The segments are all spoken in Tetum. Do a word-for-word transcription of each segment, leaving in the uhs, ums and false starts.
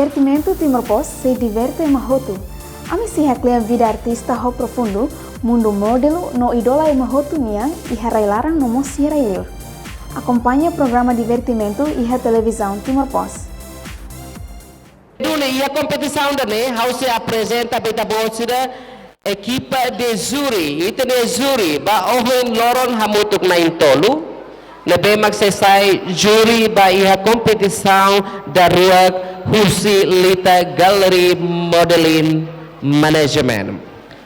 Divertimentu Timor Post sei diverte ema hotu. Ami sei haklean vida artista ho profundu, mundu modelu no idola ema hotu nian iha rai-laran no mós iha rai-liur. Akompaña programa divertimentu iha televizaun Timor Post. Duni iha kompetisaun ida-ne'e, ha'u sei aprezenta ba ita-boot sira ekipa de júri, ita-nia júri ba ohin loron hamutuk na'in-tolu, ne'ebé mak sei sai júri ba iha kompetisaun daruak husi Lita Gallery Modeling Management.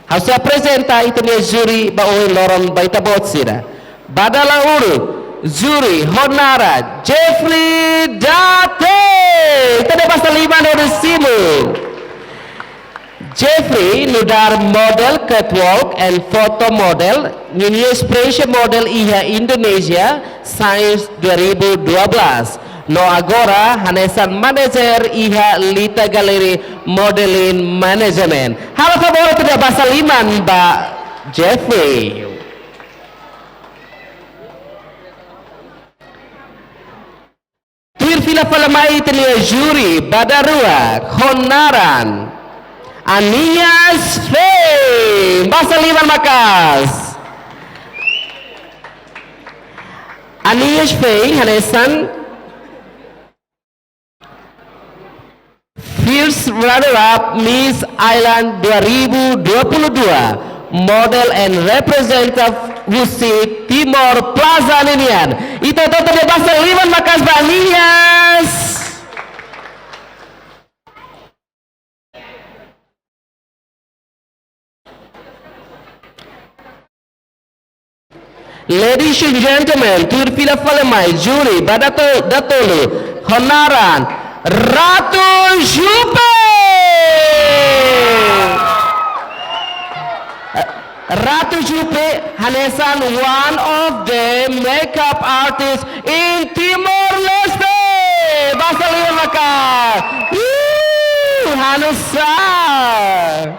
Ha'u sei aprezenta ita-nia júri ba ohin loron ba ita-boot sira. Ba dala uluk, júri ho naran Jeffrey Date. Ita-nia basa liman hodi simu. Jeffrey nu'udar model, catwalk and photo model, ninia esperiénsia model iha Indonézia, sa'e dua ribu dua belas. No agora, hanesan manajer iha Lita Gallery Modeling Management. Halo favór ita-nia basa liman ba Jeffrey. Tuir fila fali mai ita-nia júri ba daruak ho naran Anias Fei. Basa liman maka'as. Anias Fei hanesan first runner-up Miss Island dua ribu dua puluh dua, model and representative husi Timor Plaza ninian. Ita hotu atu basa liman maka'as ba Anias. Ladies and gentlemen, tuir fila fali mai júri ba dato-, datolu ho naran Ratu Jupe. Ratu Jupe hanesan one of the makeup artists in Timor-Leste. Basa liman maka'as. Ih, hanesan.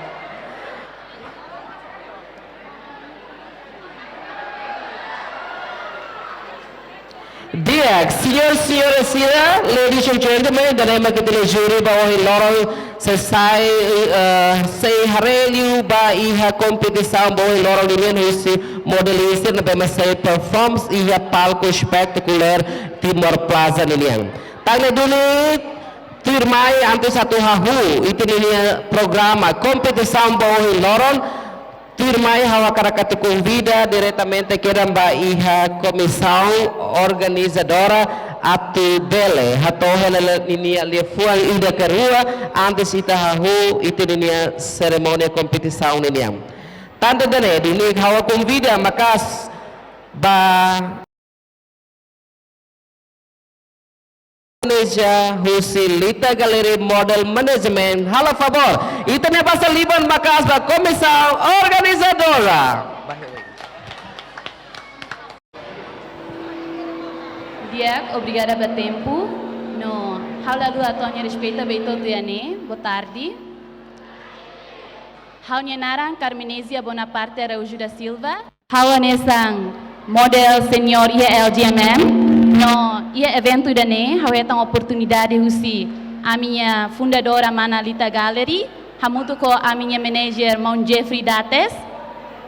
Di'ak, señór, señora sira, ladies and gentlemen, ida-ne'e mak ita-nia júri ba ohin loron sei sai, eh, sei haree liu ba iha kompetisaun ba ohin loron ninian husi modeling sira ne'ebé mak sei perform iha palku espetakulár Timor Plaza ninian. Tan ne'e duni, tuirmai antes atu hahú ita-nia programa kompetisaun ba ohin loron, tuirmai ha'u hakarak atu konvida diretamente kedan ba iha komisaun organizadora atu bele hato'o hela ninia liafuan ida ka rua antes ita hahú ita-nia serimónia kompetisaun ninian. Tan ne'e duni ha'u konvida maka'as ba Indonézia, husi Lita Gallery Model Management, halo favór ita-nia basa liman maka'as ba komisaun organizadora. Di'ak, obrigada ba tempu. No, ha'u la haluha hato'o ha'u-nia respeitu ba ita hotu iha ne'e. Boa tarde. Ha'u-nia naran Carmenésia Bonaparte Araújo da Silva. Ha'u hanesan model senior iha L G M M. No, iha eventu ida-ne'e, ha'u hetan oportunidade husi ami-nia fundadora mana Lita Gallery, hamutuk ho ami-nia manager maun Jeffrey Dates,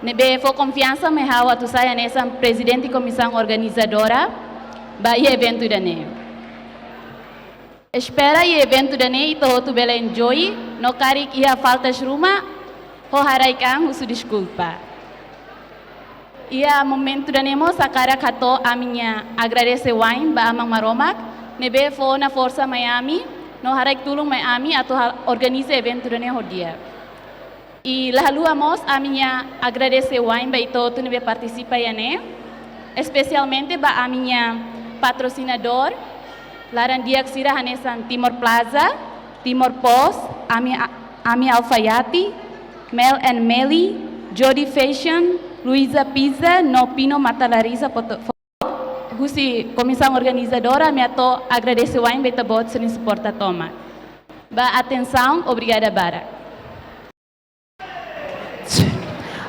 ne'ebé fó konfiansa mai ha'u atu sai hanesan prezidente komisaun organizadora ba iha eventu ida-ne'e. Espera iha eventu ida-ne'e ita hotu bele enjoy, no karik iha faltas ruma, ho haraik an husu deskulpa. Iha momentu ida-ne'e mós hakarak hato'o ami-nia agradese wa'in ba Aman Maromak, ne'ebé fó ona forsa mai ami, no haraik tulun mai ami atu hal-, organiza eventu ida-ne'e ho di'ak. I la haluha mós ami-nia agradese wa'in ba ita hotu ne'ebé partisipa iha ne'e, espesialmente ba ami-nia patrosinadór, laran di'ak sira hanesan Timor Plaza, Timor Post, Ami, Ami Alfaiate, Mel and Meli, Jody Fashion, Luisa Pizza, no Pino Matalarisa Foto-, husi komisaun organizadora, ami hato'o agradese wa'in ba ita-boot sira-nia suporta tomak. Ba atensaun, obrigada barak.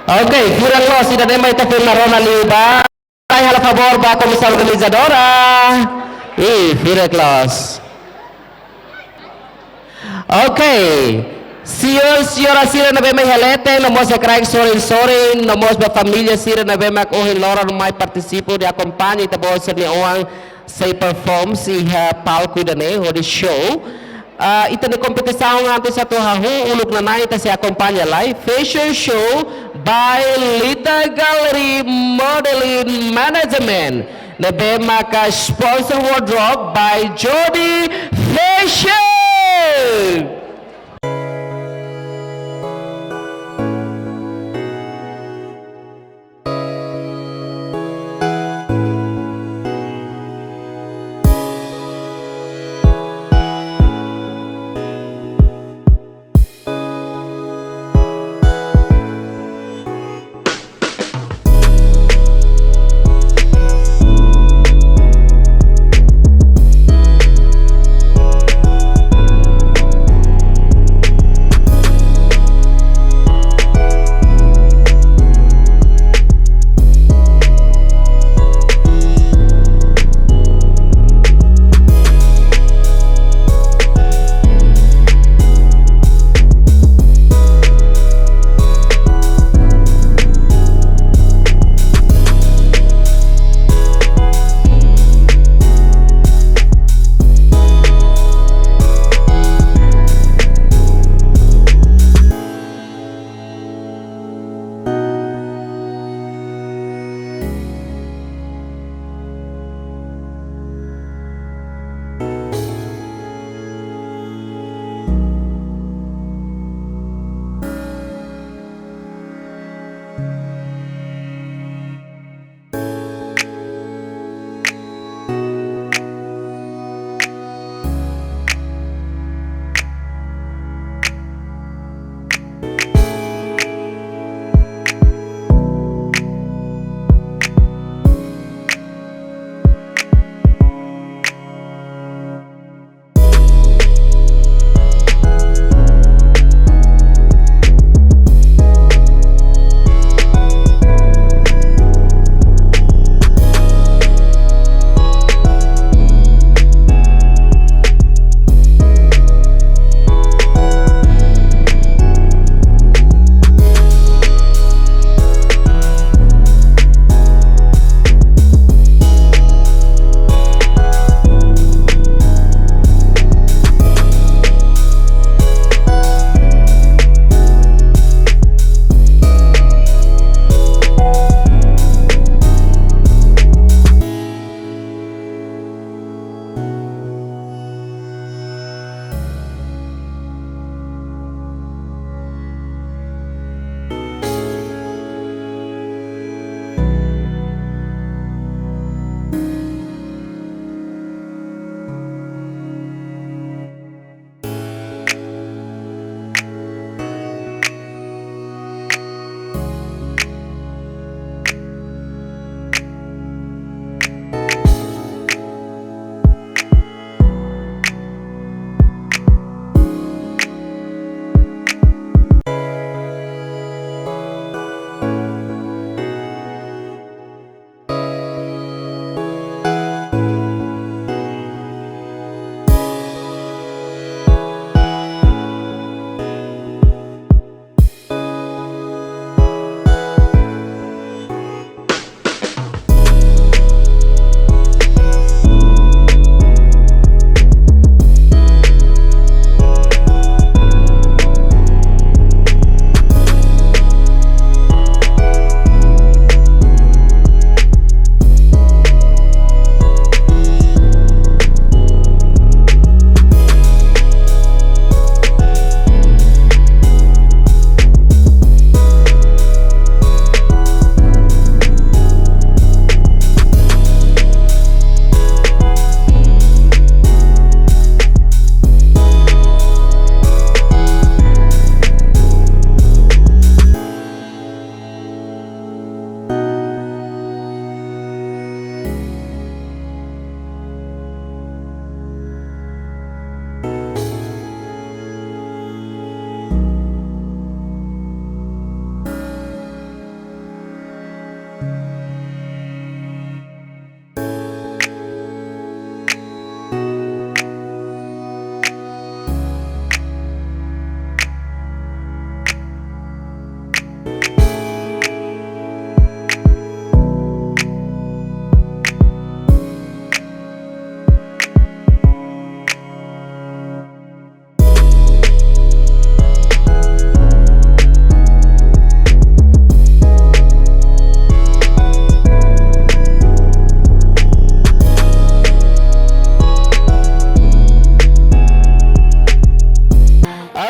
Ok, furak loos, ida-ne'e mak ita-nia rona liu ba. Halo favór ba komisaun organizadora. Ih, furak loos. Ok. Señór, señora sira ne'ebé mai iha leten, no mós iha kraik sorin-sorin, no mós ba família sira ne'ebé mak ohin loron mai partisipa hodi akompaña ita-boot sira-nia oan sei perform iha palku ida-ne'e hodi show. Ah, ita-nia kompetisaun antes atu hahú, uluk nanain ita sei akompaña lai. Fashion show by Lita Gallery Modeling Management. Ne'ebé maka sponsor wardrobe by Jody Fashion.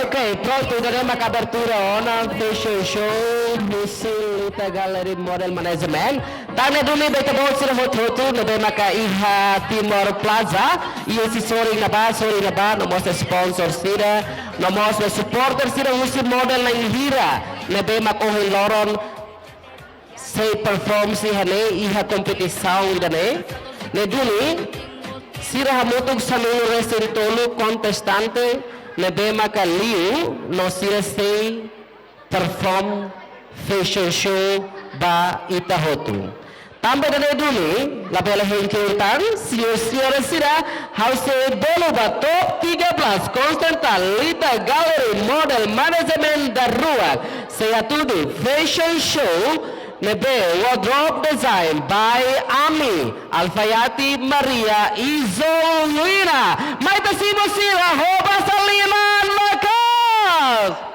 Ok, prontu, ida-ne'e maka abertura ona fashion show husi Lita Gallery Model Management. Tan ne'e duni ba ita-boot sira hotu-hotu ne'ebé maka iha Timor Plaza, iha husi sorin ne'ebá, sorin ne'ebá, no mós sponsor sira, no mós supporter sira husi model na'in hira ne'ebé mak ohin loron sei perform iha ne'e, iha kompetisaun ida-ne'e. Ne'e duni, sira hamutuk sanulu-resin-tolu kontestante ne'ebé maka liu no sira sei perform fashion show ba ita hotu. Tanba ida-ne'e duni, labele hein kiur tan, señór, señora sira, ha'u sei bolu ba top tiga belas kontestante Lita Gallery Model Management daruak, sei hatudu fashion show ne'ebé wardrobe design by Ami Alfaiate Maria Isolina. Mai ita simu sira ho basa liman maka'as.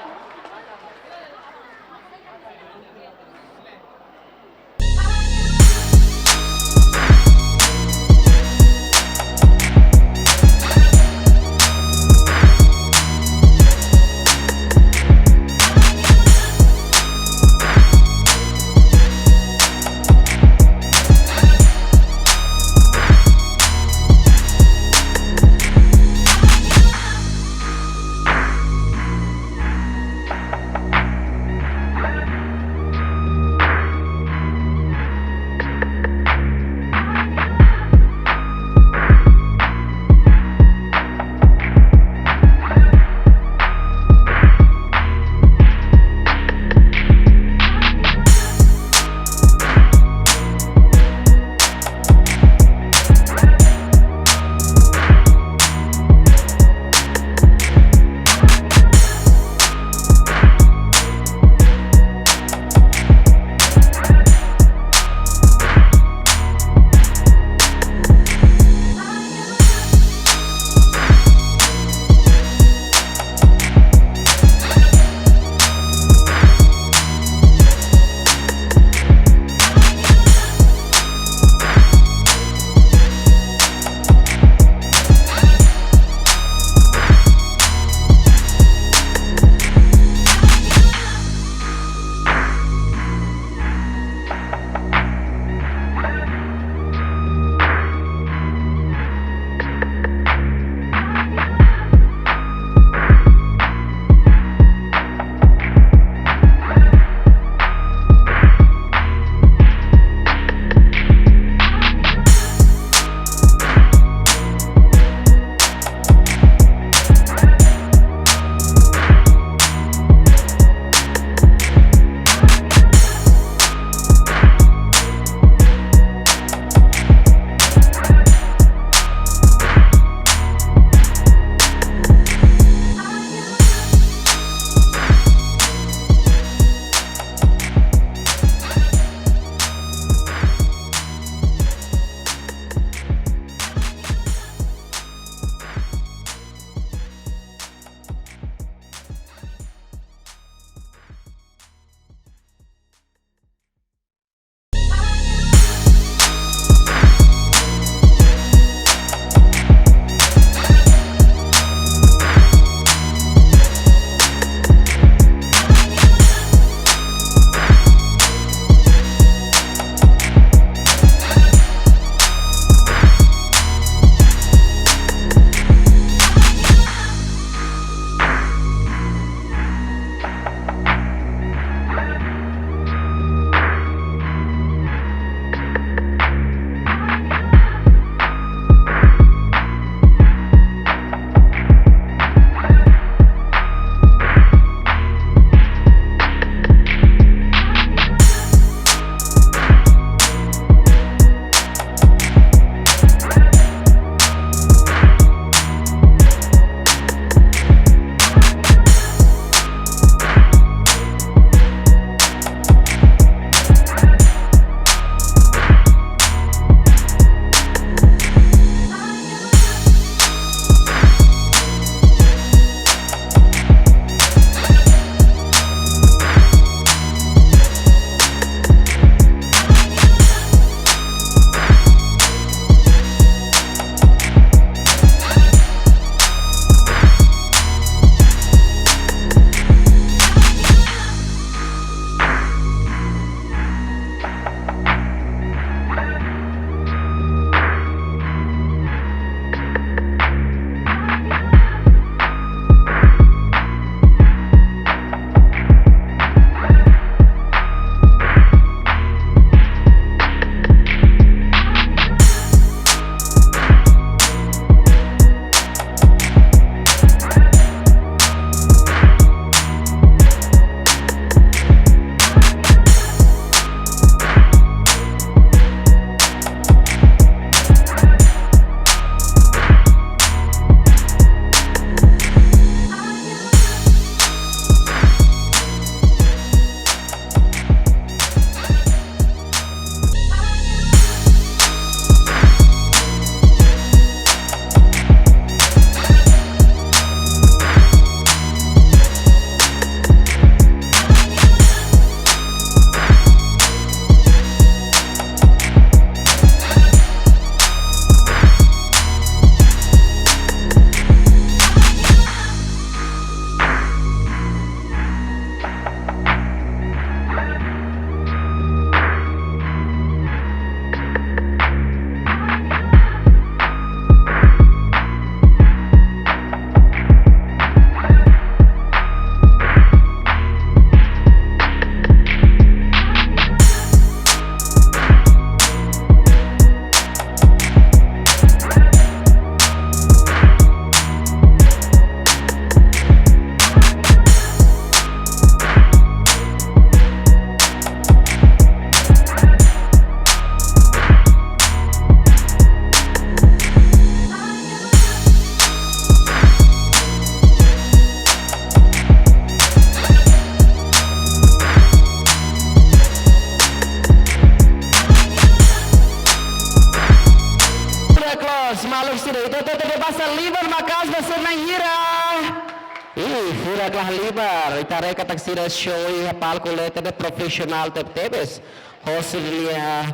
Ih, furak la halimar, ita haree katak sira show iha palku ne'e profisionál tebetebes. Ho sira-nia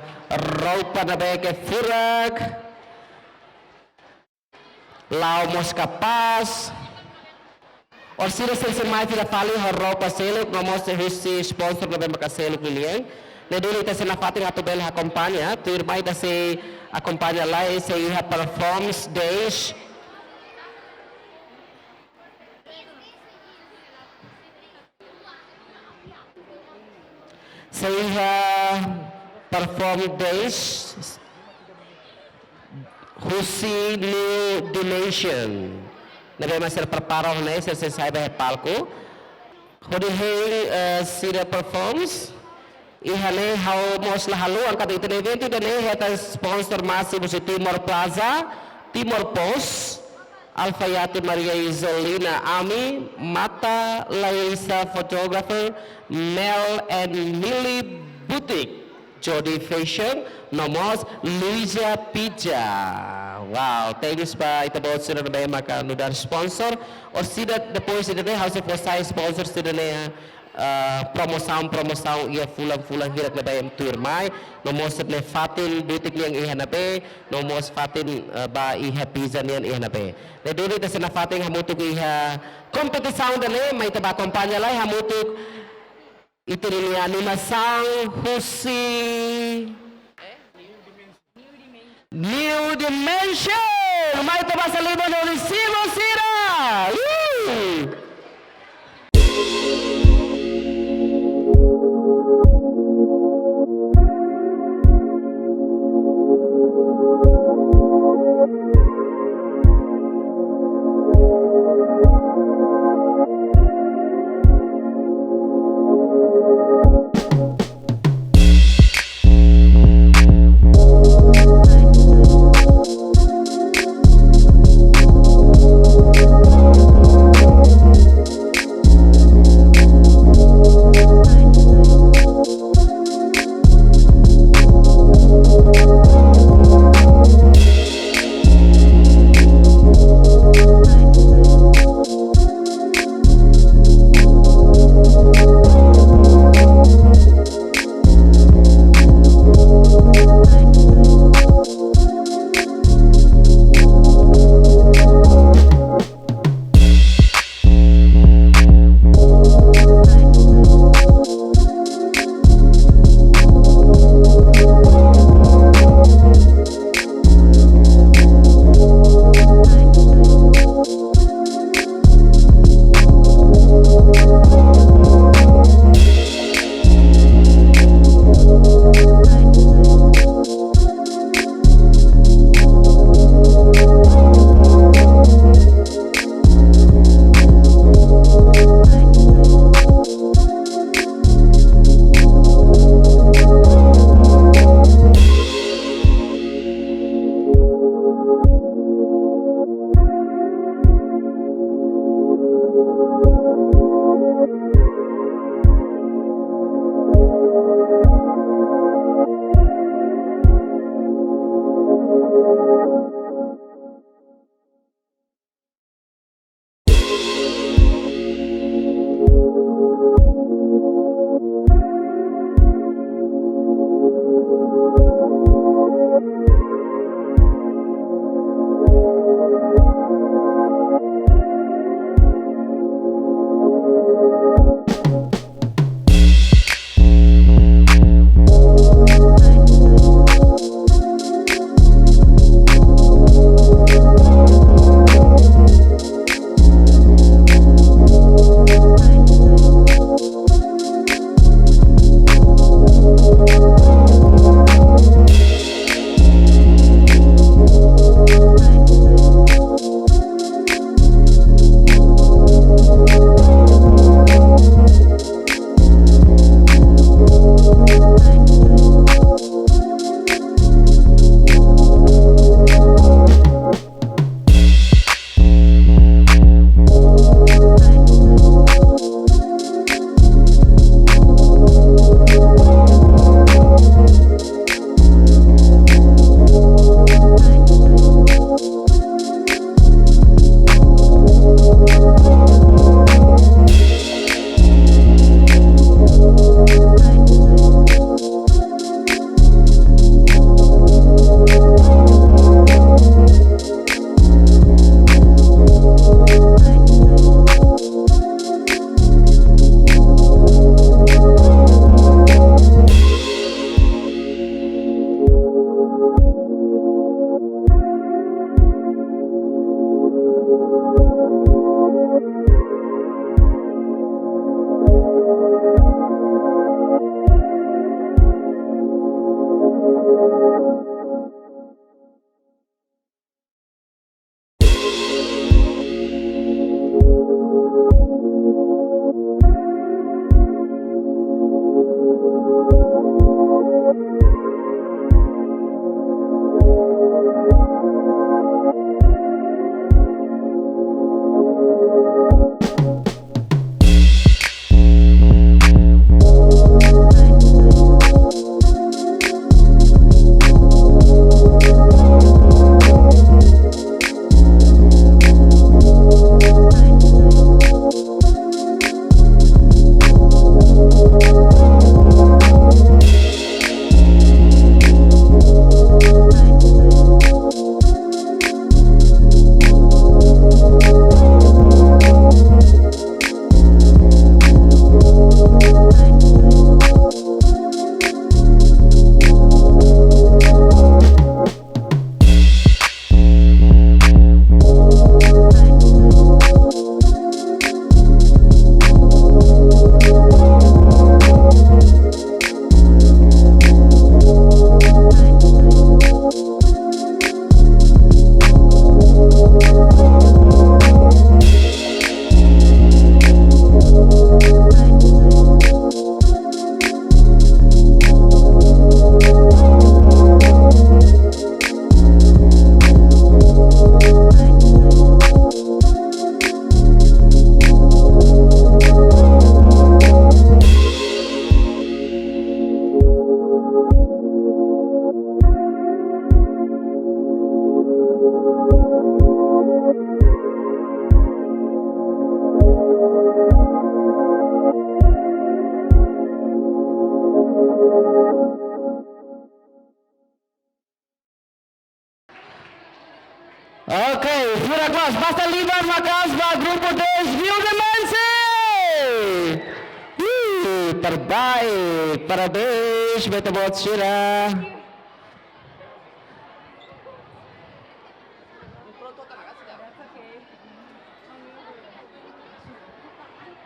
roupa ne'ebé ke furak. La'o mós kapás. Orsida sira sei mai fila fali ho roupa seluk, no mós husi sponsor ne'ebé maka seluk nian. Ne'e duni ita sei nafatin atu bele akompaña, tuirmai ita sei akompaña lai, sei iha performance dash. Sei iha perform dash husi New Dimension. Ne'ebé mak sira prepara ona, sira sei sai ba iha palku. Hodi hein, eh, sira performance. Iha ne'e ha'u mós la haluha katak ita-nia eventu ida-ne'e hetan sponsor másimu husi Timor Plaza, Timor Post, Alfaiate Maria Isolina, Ami, Mata Laisa Photographer, Mel and Millie Boutique, Jody Fashion, no mós Luisa Pizza. Wow, thanks ba ita-boot sira ne'ebé maka nu'udar sponsor. Orsida depois ida-ne'e ha'u sei fó sai sponsor sira-nia, eh, promosaun, promosaun iha fulan-fulan hirak ne'ebé tuirmai. No mós ne'e fatin butik nian iha ne'ebé, no mós fatin, eh, ba iha pizza nian iha ne'ebé. Ne'e duni ita sei nafatin hamutuk iha kompetisaun ida-ne'e, mai ita bá akompaña lai hamutuk ita-nia animasaun husi New Dimension. Mai ita bá salimar no risibu sira. Ih! Basa liman maka'as ba grupu dez Wildemanse. Ih, terbaik. Parabéns ba ita-boot sira.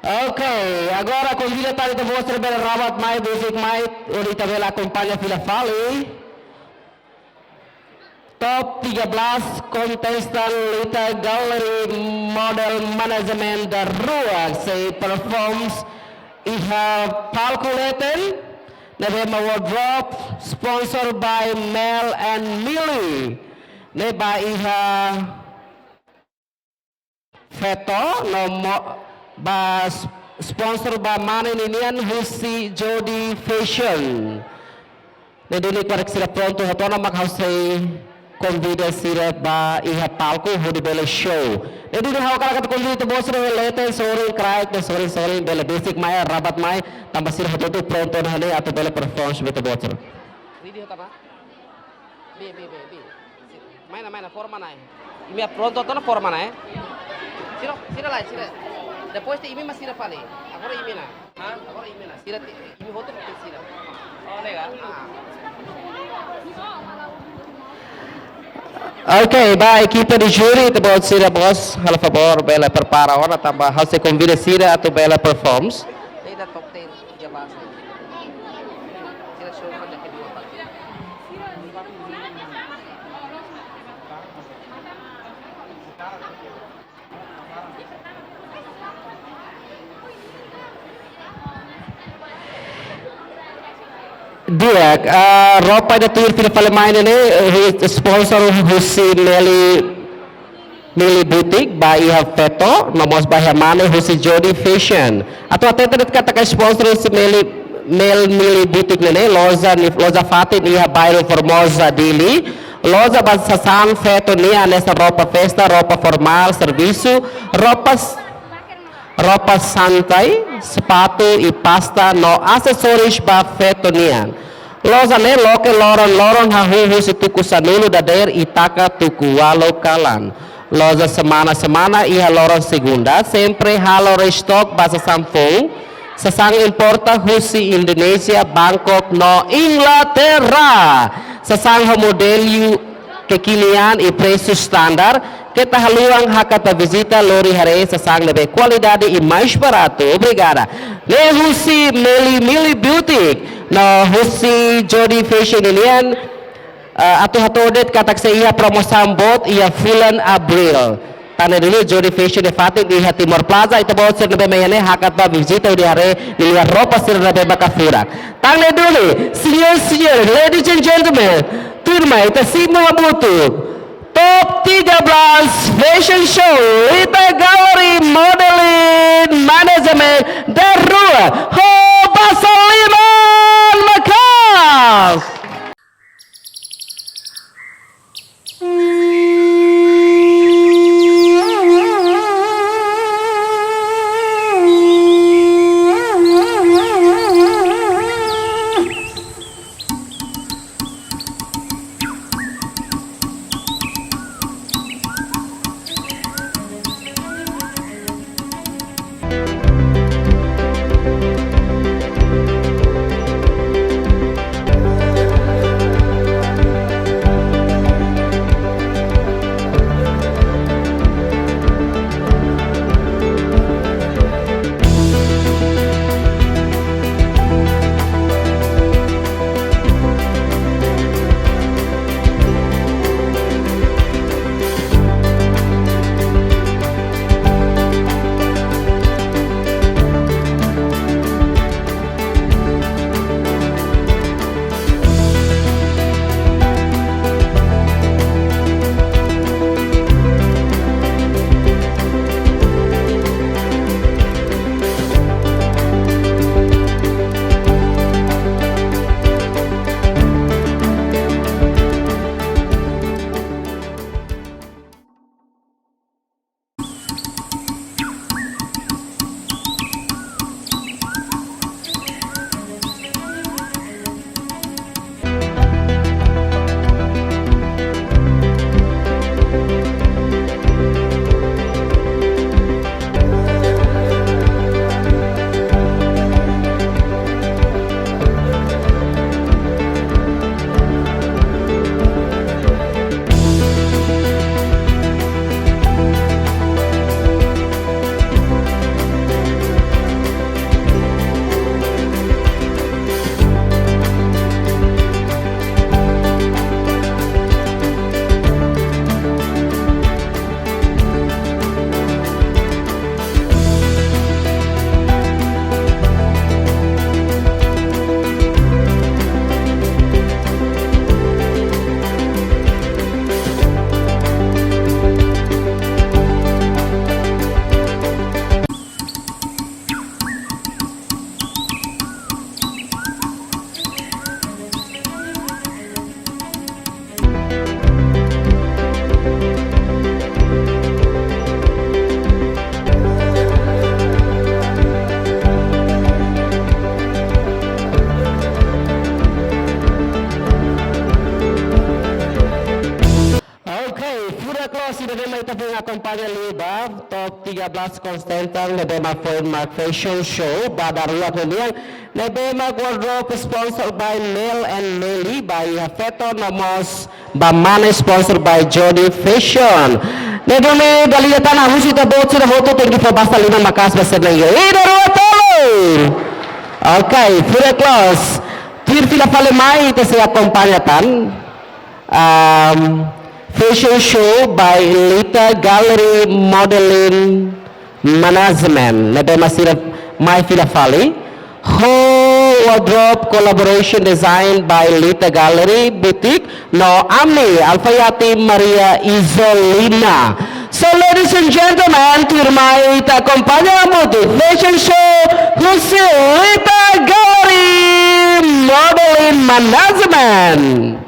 Ok, agora konvida tan ita-boot sira bele rabat mai, besik mai, hodi ita bele akompaña fila fali. Top tiga belas kontestan Lita Gallery Model Management daruak sei performs iha palku leten, ne'ebé mak wardrobe sponsor by Mel and Millie. Ne'ebé iha feto no mo-, ba s-, sponsor ba mane ninian husi Jody Fashion. Ne'e duni karik sira prontu hotu ona mak ha'u sei konvida sira ba iha palku hodi bele show. Ne'e duni ha'u hakarak atu konvida ita-boot sira leten sorin kraik no sorin-sorin bele besik mai rabat mai tanba sira hotu-hotu prontu ona ne'e atu bele perform ba ita-boot sira. Ready hotu ona? Bi, bi, bi, bi. Mai ona, mai ona, forma ona. Imi prontu hotu ona, forma ona, eh. Sira, sira lai, sira. Depois de imi mak sira fali. Agora imi ona. Hah? Agora imi ona. Sira ti, imi hotu mak sira. Oh, ne'e ka? Ah. Ok, ba ekipa de júri, ita-boot sira mós, halo favór, bele prepara ona, tanba ha'u sei konvida sira atu bele performs. Ida top ten. Di'ak, ah, roupa ida tuir fila fali mai ne'e, eh, sponsor husi Meli Mili Boutique ba iha feto, no mós ba iha mane husi Jody Fashion. Atu hatete de'it katak sponsor husi Mili, Mel Mili Boutique ne'e, loja ni, loja fatin iha bairru Formosa, Dili. Loja ba sasán feto nian hanesan roupa festa, roupa formál, servisu, roupa s-, roupa santai, sapatu i pasta no asesórius ba feto nian. Loja ne'e loke loron-loron hahú husi tuku sanulu dadeer i taka tuku ualu kalan. Loja semana-semana iha loron segunda, sempre halo restock ba sasán foun, sasán importa husi Indonézia, Bangkok no Inglaterra. Sasán ho modelu kekinian i presu standar, keta haluha hakat ba vizita, lori haree sasán ne'ebé kualidade i mais baratu. Obrigada. Ne'e husi Meli Mili Boutique, no husi Jody Fashion nian, eh, atu hato'o de'it katak sei iha promosaun boot iha fulan Abríl. Tan ne'e duni Jody Fashion ne'e fatin iha Timor Plaza, ita-boot sira ne'ebé mai iha ne'e hakat ba vizita hodi haree ninia roupa sira ne'ebé maka furak. Tan ne'e duni, señor, señor, ladies and gentlemen, turma, ita simu hamutuk. Top tiga belas Fashion Show, Lita Gallery Modeling Management, daruak, ho basa liman maka'as. Last contestant ne'ebé mak foin mak fashion show ba daruak nian, ne'ebé mak wardrobe sponsored by Mel and Melly, ba iha feto no mós ba mane sponsored by Johnny Fashion. Ne'e duni dala ida tan, husu ita-boot sira hotu, thank you for basa liman maka'as ba sira-ne'e. Ida, rua, tolu. Ok, fura close. Tuir fila fali mai ita sei akompaña tan. Um, fashion show by Lita Gallery Modeling Management. Ne'ebé mak sira mai fila fali. Ho wardrobe collaboration design by Lita Gallery Boutique no Amni Alfayati Maria Izolina. So, ladies and gentlemen, tuirmai ita akompaña hamutuk fashion show husi Lita Gallery Modeling Management.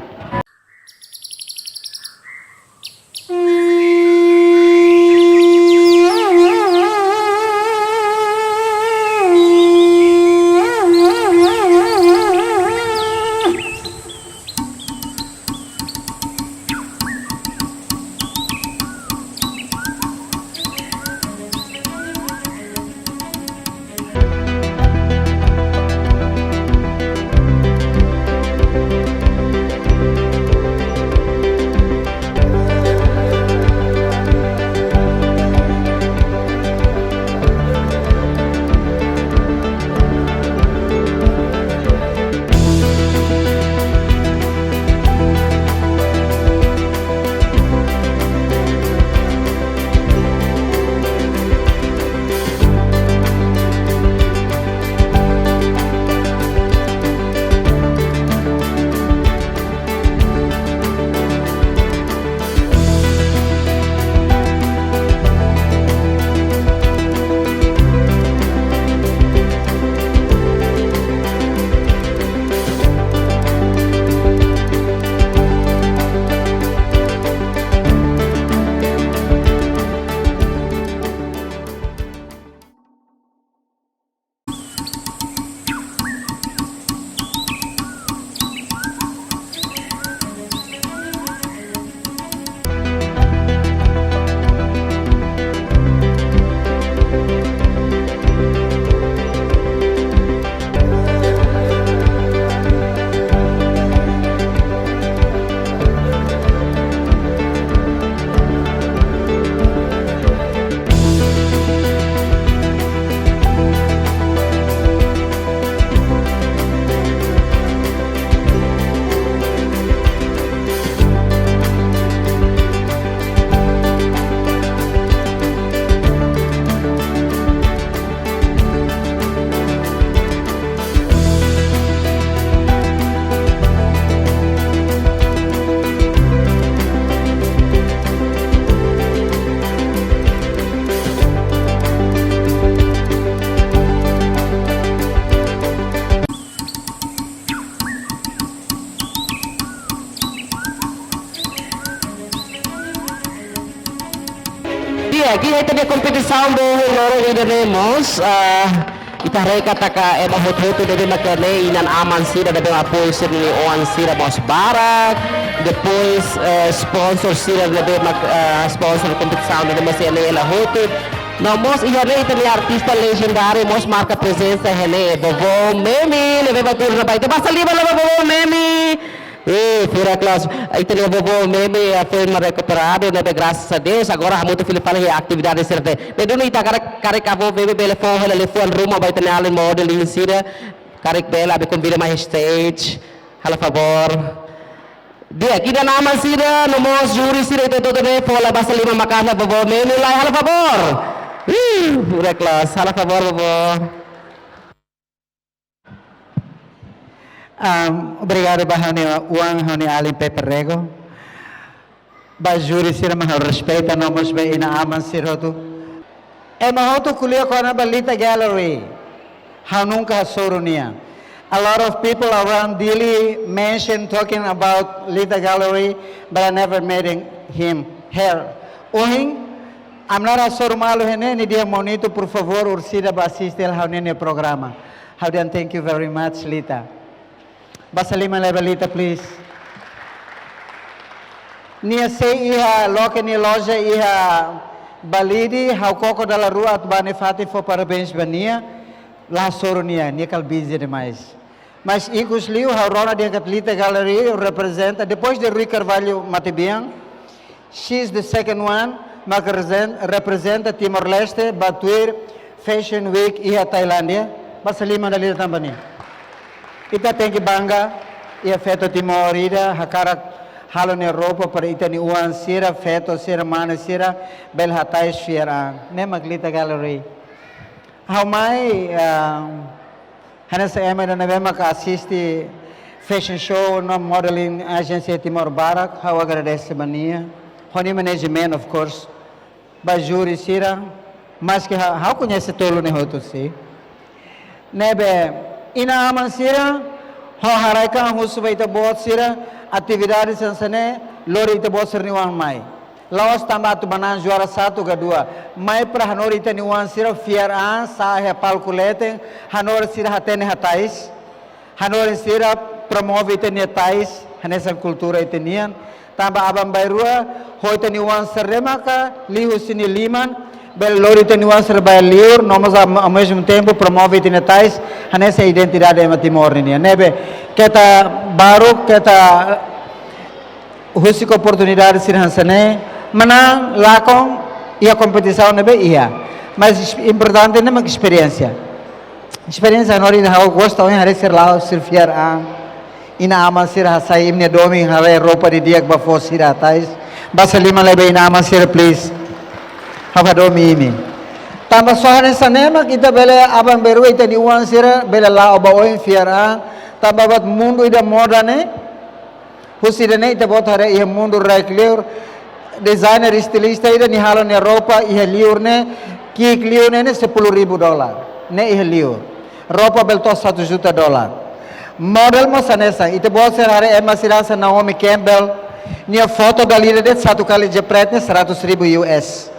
Di'ak, iha ita-nia kompetisaun ba ohin loron ida-ne'e mós, ah, ita haree katak ema hotu-hotu ne'ebé mak iha ne'e, inan-aman sira ne'ebé mak apoiu sira-nia oan sira mós barak, depois, eh, sponsor sira ne'ebé mak, eh, sponsor kompetisaun ne'e mós iha ne'e hela hotu. No mós iha ne'e ita-nia artista legendáriu mós marka prezensa iha ne'e, Vovó Memi, ne'ebé mak tuur ona ba ita. Basa liman ba Vovó Memi. Eh, fura close. Ita-nia Vovó Memi, eh, foin mak rekuperadu, ne'ebé grasas a Deus, agora hamutuk fila fali iha atividade sira-ne'e. Ne'e duni ita karik, karik Vovó Memi bele fó hela liafuan ruma ba ita-nia alin modeling sira. Karik bele, ami konvida mai stage. Halo favór. Di'ak, inan-aman sira, no mós júri sira, ita hotu-hotu ne'e, fó hela basa liman maka'as ba Vovó Memi lai, halo favór. Ih, fura close. Halo favór, Vovó. Am, obrigadu ba ha'u-nia oan, ha'u-nia alin Pepe Rego. Ba júri sira mak ha'u respeita, no mós ba inan-aman sira hotu. Ema hotu ko'alia kona-ba Lita Gallery. Ha'u nunka hasoru nia. A lot of people around Dili mention talking about Lita Gallery, but I never met him, her. Ohin, ami na'in hasoru malu iha ne'e, nia dehan Monito, por favór, orsida ba asiste hela ha'u-nia programa. Ha'u dehan thank you very much, Lita. Basa liman lai ba Lita, please. Nia sei iha, loke nia loja iha Balidi, ha'u koko dala rua atu bá nia fatin fó parabéns ba nia, la hasoru nia, nia kala busy demais. Mas ikus liu, ha'u rona dehan katak Lita Gallery reprezenta, depois de Rui Carvalho matebian, she's the second one, mak reprezenta, reprezenta Timor-Leste ba tuir Fashion Week iha Tailándia. Basa liman dala ida tan ba nia. Ita tenke bangga, iha feto Timor ida, hakarak halo nia roupa para ita-nia oan sira, feto sira, mane sira, bele hatais fiar an. Ne'e mak Lita Gallery. Ha'u mai, ah, hanesan ema ida ne'ebé maka asiste fashion show no modeling agency Timor barak, ha'u agradese ba nia. Ho nia management, of course. Ba júri sira, maski ha-, ha'u koñese tolu ne'e hotu, sin. Ne'ebé, inan-aman sira, ha'u haraik an husu ba ita-boot sira, atividade hanesan ne'e, lori ita-boot sira-nia oan mai. La'ós tanba atu manán juara satu ka dua. Mai para hanorin ita-nia oan sira fiar an, sa'e iha palku leten, hanorin sira hatene hatais. Hanorin sira promove ita-nia tais, hanesan kultura ita-nian. Tanba aban-bainrua, ho ita-nia oan sira maka, liuhusi nia liman, bele lori ita-nia oan sira ba liur, no mós ao, ao mesmo tempo promove ita-nia tais, hanesan identidade ema Timor nian. Ne'ebé, keta baruk, keta husik oportunidade sira hanesan ne'e, manán lakon iha kompetisaun ne'ebé iha. Mas es-, importante ne'e mak esperiénsia. Esperiénsia hanorin ha'u gosta ohin haree sira la'o sira fiar an. Inan-aman sira hasai imi-nia domin haree roupa didi'ak ba fó sira hatais. Basa liman lai ba inan-aman sira, please. Ha'u hadomi imi. Tanba só hanesan ne'e mak ita bele aban-bainrua ita-nia oan sira bele la'o ba oin fiar an. Tanba buat mundu ida moda ne'e. Husi ida-ne'e ita-boot haree iha mundu rai kleur, designer, estilista ida nia halo nia roupa iha liur ne'e, ki'ik liu ne'e, ne'e sepuluh ribu dolar. Ne'e iha liur. Roupa bele to'o satu juta dolar. Model mós hanesan, ita-boot sira haree ema sira hanesan Naomi Campbell, nia foto dala ida de'it satu kali jepret ne'e seratus ribu U S.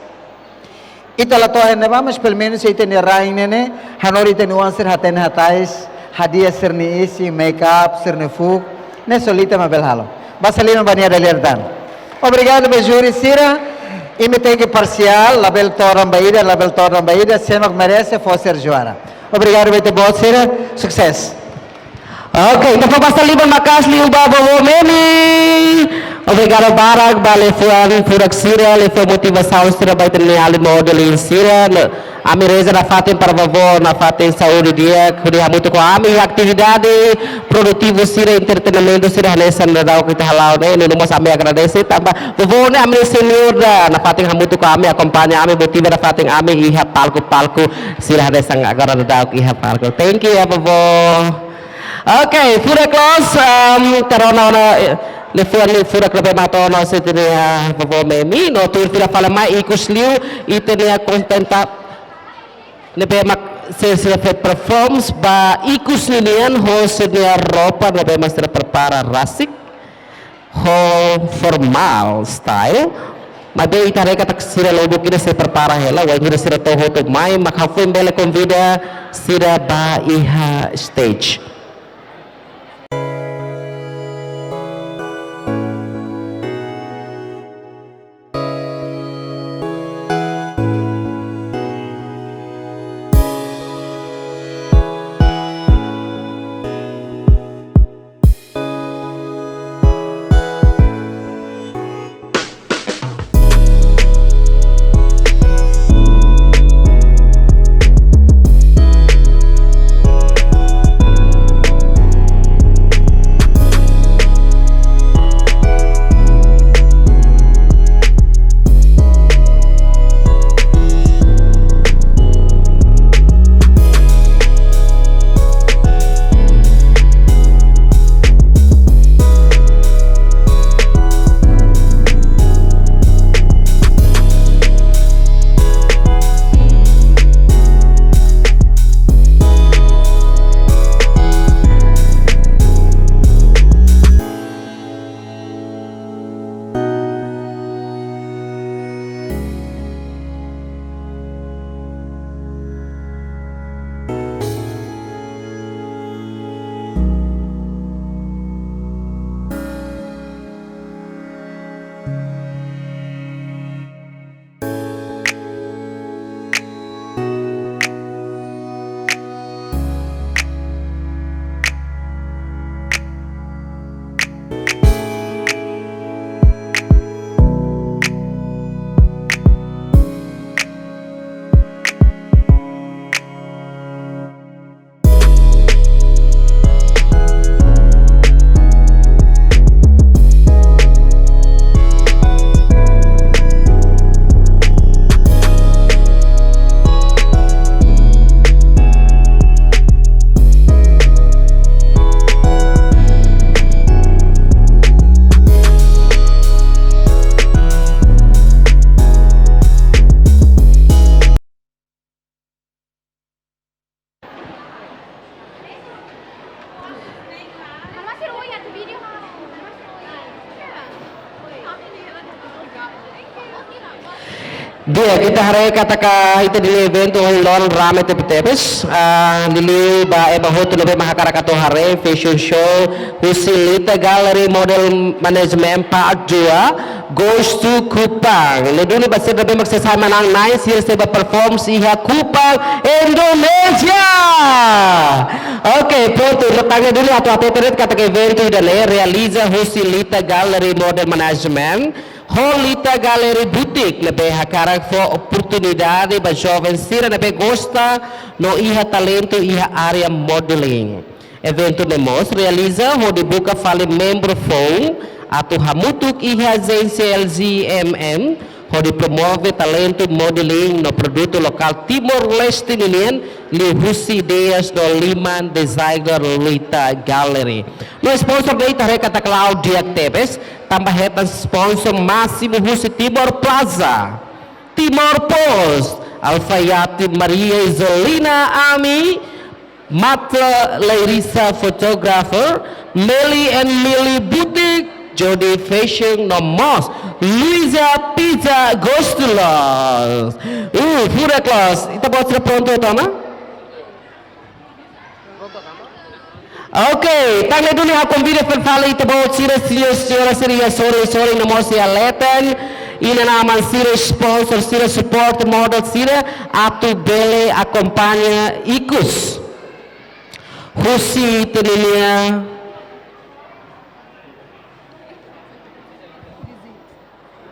Ita la to'o iha ne'ebá, mas pelumenus ita-nia rain ne'e ne'e, hanorin ita-nia oan sira hatene hatais, hadi'a sira-nia isin, make up, sira-nia fuuk, ne'e só Lita mak bele halo. Basa liman ba nia dala ida tan. Obrigadu ba júri sira, imi tenke parsiál, labele todan ba ida, labele todan ba ida, sé mak merese fó sira juara. Obrigadu ba ita-boot sira, susesu. Oke, ita fó basa liman maka'as liu ba Vovó Memi. Obrigadu barak ba liafuan furak sira, liafuan motivasaun sira ba ita-nia alin modeling sira. No, ami reza nafatin para Vovó, nafatin saúde di'ak, hodi hamutuk ho ami atividade produtivu sira, entretenimentu sira hanesan daudaun ita hala'o ne'e, no mós ami agradese tanba Vovó ne'e ami senior ida, nafatin hamutuk ho ami akompaña ami, motiva nafatin ami iha palku-palku sira hanesan agora daudaun iha palku. Thank you ya Vovó. Oke, furak loos, em, ita rona ona, eh, liafuan ne'e furak ne'ebé mak to'o ona husi ita-nia, eh, Vovó Memi, no tuir fila fali mai ikus liu, ita-nia kontenta ne'ebé mak sei, sei fó performance ba ikus ninian ho sira-nia roupa ne'ebé mak sira prepara rasik. Ho formál style. Maibé ita haree katak sira lubuk ida sei prepara hela, wainhira sira to'o hotu mai, mak ha'u foin bele konvida sira ba iha stage. Di'ak, ita haree katak ita-nia eventu ohin loron rame tebetebes. Ah, liuliu ba ema hotu ne'ebé mak hakarak atu haree fashion show husi Lita Gallery Model Management Part dua, Goes to Kupang. Ne'e duni ba sira ne'ebé mak sei sai manán-na'in, sira sei bá perform iha Kupang, Indonézia. Oke, prontu. Tan ne'e duni atu hatete de'it katak eventu ida-ne'e realiza husi Lita Gallery Model Management ho Lita Gallery Boutique ne'ebé hakarak fó oportunidade ba joven sira ne'ebé gosta no iha talentu iha área modeling. Eventu ne'e mós realiza hodi buka fali membru foun atu hamutuk iha ajénsia L G M M hodi promove talentu modeling no produtu lokál Timor-Leste ninian liuhusi ideias no liman designer Lita Gallery. No sponsor ne'e ita haree katak la'o di'ak tebes, tanba hetan sponsor másimu husi Timor Plaza, Timor Post, Alfaiate Maria Isolina Ami, Mata Leirisa Photographer, Meli and Mili Boutique, Jody Fashion no mós Luisa Pizza Gostulos. Uh, furak loos. Ita-boot sira prontu, tama? Oke, tan ne'e duni ha'u konvida fali ita-boot sira, señór, señora sira iha sorin, sorin no mós iha leten, inan-aman sira, sponsor sira, support model sira, atu bele akompaña ikus husi ita-nia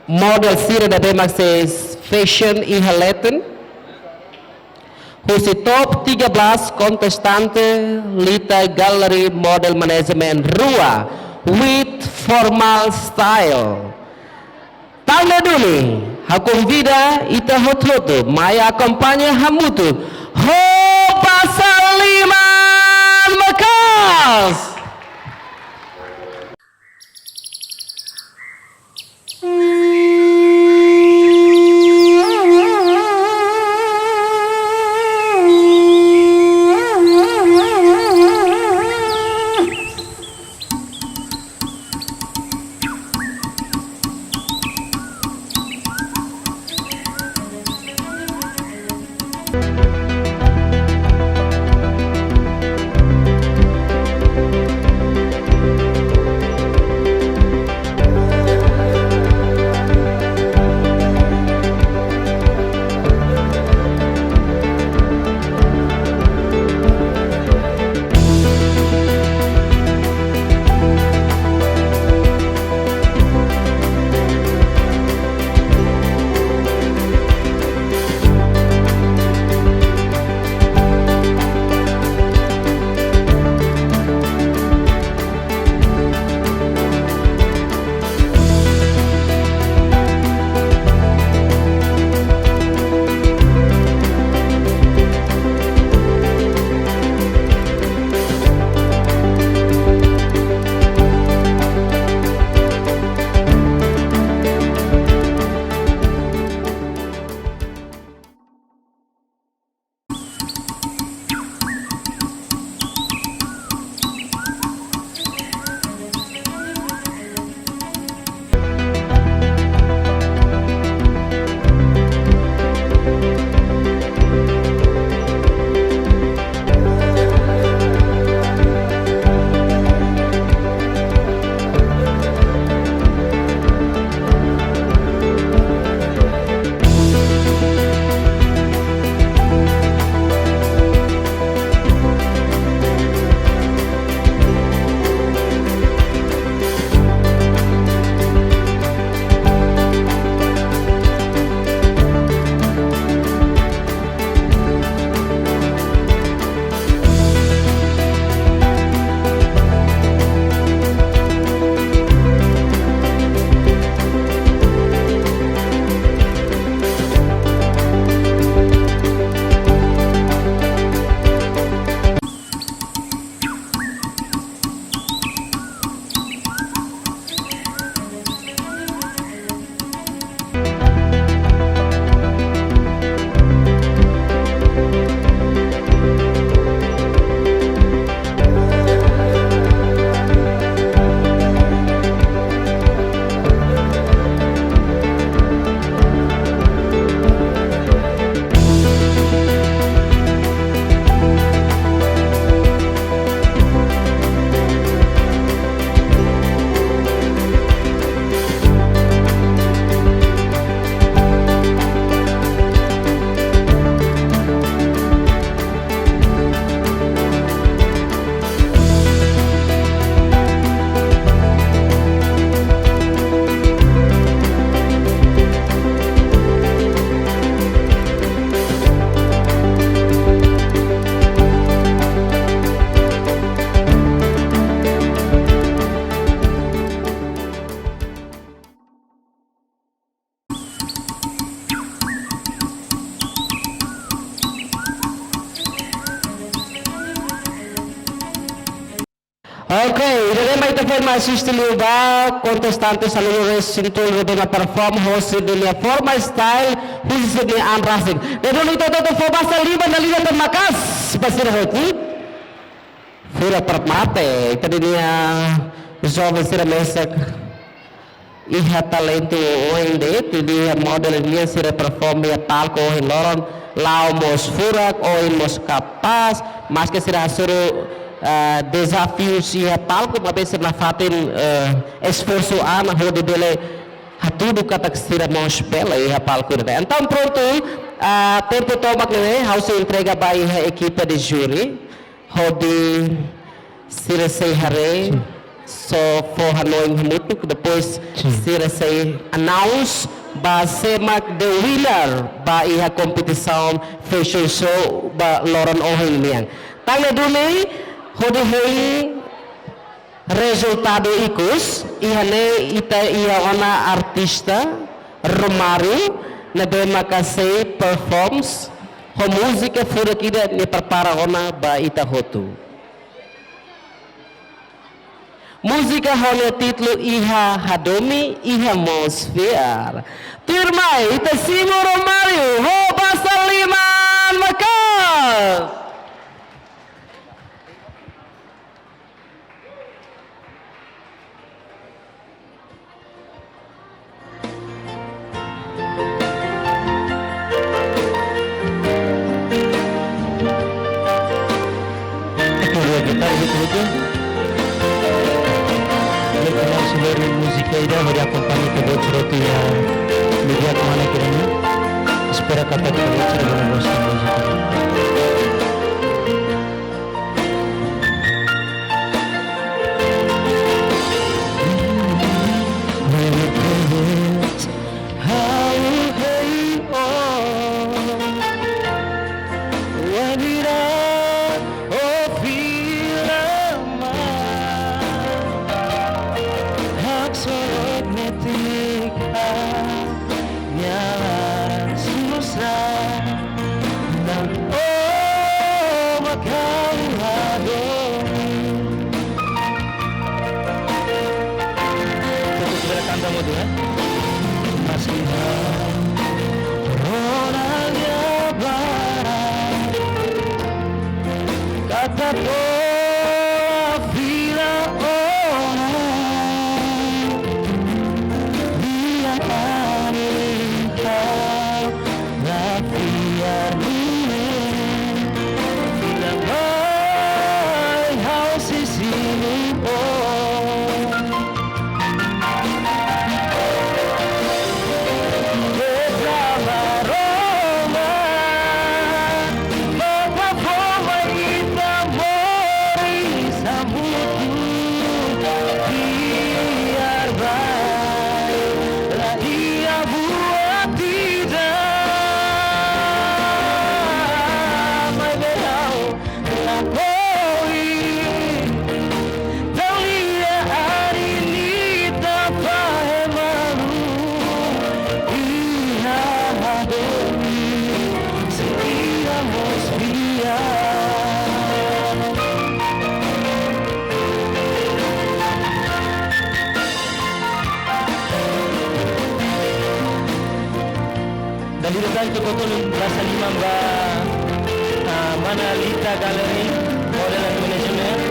model sira ne'ebé mak sei fashion iha leten. Husi top tiga belas kontestante Lita Gallery Model Management rua with formal style. Tan ne'e duni, ha'u konvida ita hotu-hotu mai akompaña hamutuk ho pasar liman maka'as. Ok, ida-ne'e mak ita foin mai asiste liu ba kontestante sanulu-resin-tolu ne'ebé mak perform ho sira-nia forma style, husi sira-nia an rasik. Ne'e duni ita hotu fó basa liman dala ida tan maka'as ba sira hotu. Furak para mate, ita-nia joven sira mesak iha talentu oin de'it, iha model nian sira perform iha palku ohin loron, la'o mós furak, oin mós kapás, maske sira hasoru, ah, dezafiu iha palku, maibé sira nafatin, eh, esforsu an hodi bele hatudu katak sira mós bele iha palku ne'e. Entaun prontu, ah, tempu tomak ne'e, ha'u sei entrega ba iha ekipa de júri, hodi sira sei haree, sira fó hanoin hamutuk, depois Sin. sira sei announce ba sé mak the winner ba iha kompetisaun fashion show ba loron ohin nian. Tan ne'e duni, hodi hein rezultadu ikus, iha ne'e ita iha ona artista Romário, ne'ebé maka sei performs ho múzika furak ida nia prepara ona ba ita hotu. Múzika ho nia títulu Iha Hadomi, Iha Mós Fiar. Tuirmai, ita simu Romário, fó basa liman maka'as. Ita haree gitar betul-betul. Dia kenal sendiri musik ida, hodi akompaña ke buat surat ya, media kemana kiranya. Espera kata kita buat surat dalam bahasa Indonesia. Ha'u hein ó, wainhira ó fila mai, haksolok netik ha'u-nia laran susar. Tanba ó mak ha'u hadomi. Todos bele kanta hamutuk, eh? Maski ha'u rona lia barak, katak ó fila ona. Lia anin ha'u la fiar ne'e, fila mai ha'u sei simu ó. Ita Maromak, Bapa fó mai ita moris hamutuk, fiar ba la iha buat ida, maibé ha'u lakohi, tan lia anin ita fahe malu, iha hadomi, sei iha mós fiar. Dala ida tan ita ko'alia basa liman ba, ah, mana Lita Gallery, model and management.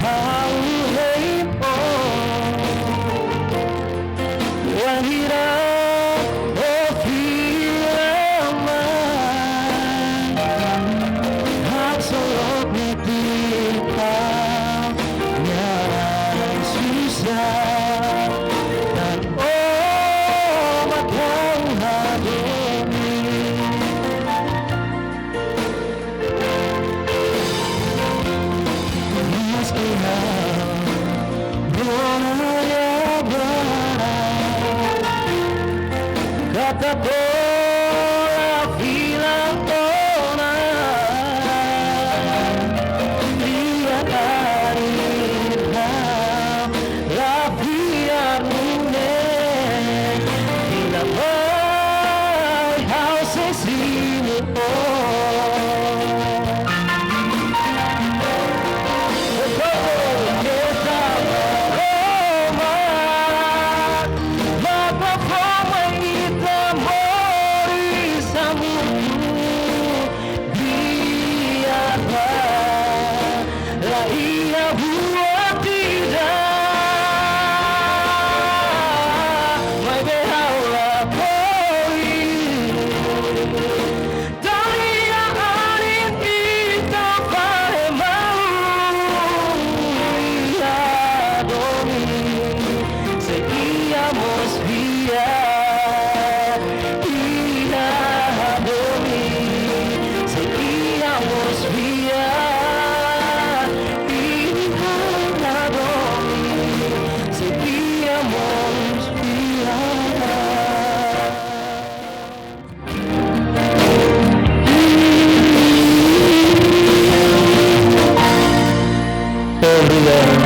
Ha'u hein ó, Tola filan tona, lia karir ha'u, la fiar nune'e, nia mai ha'u sei simu ó. Talia anin ita fale malu iha domin. Se iha mós fiar iha domin. Se iha mós fiar iha domin. Se iha mós fiar. Obrigadu.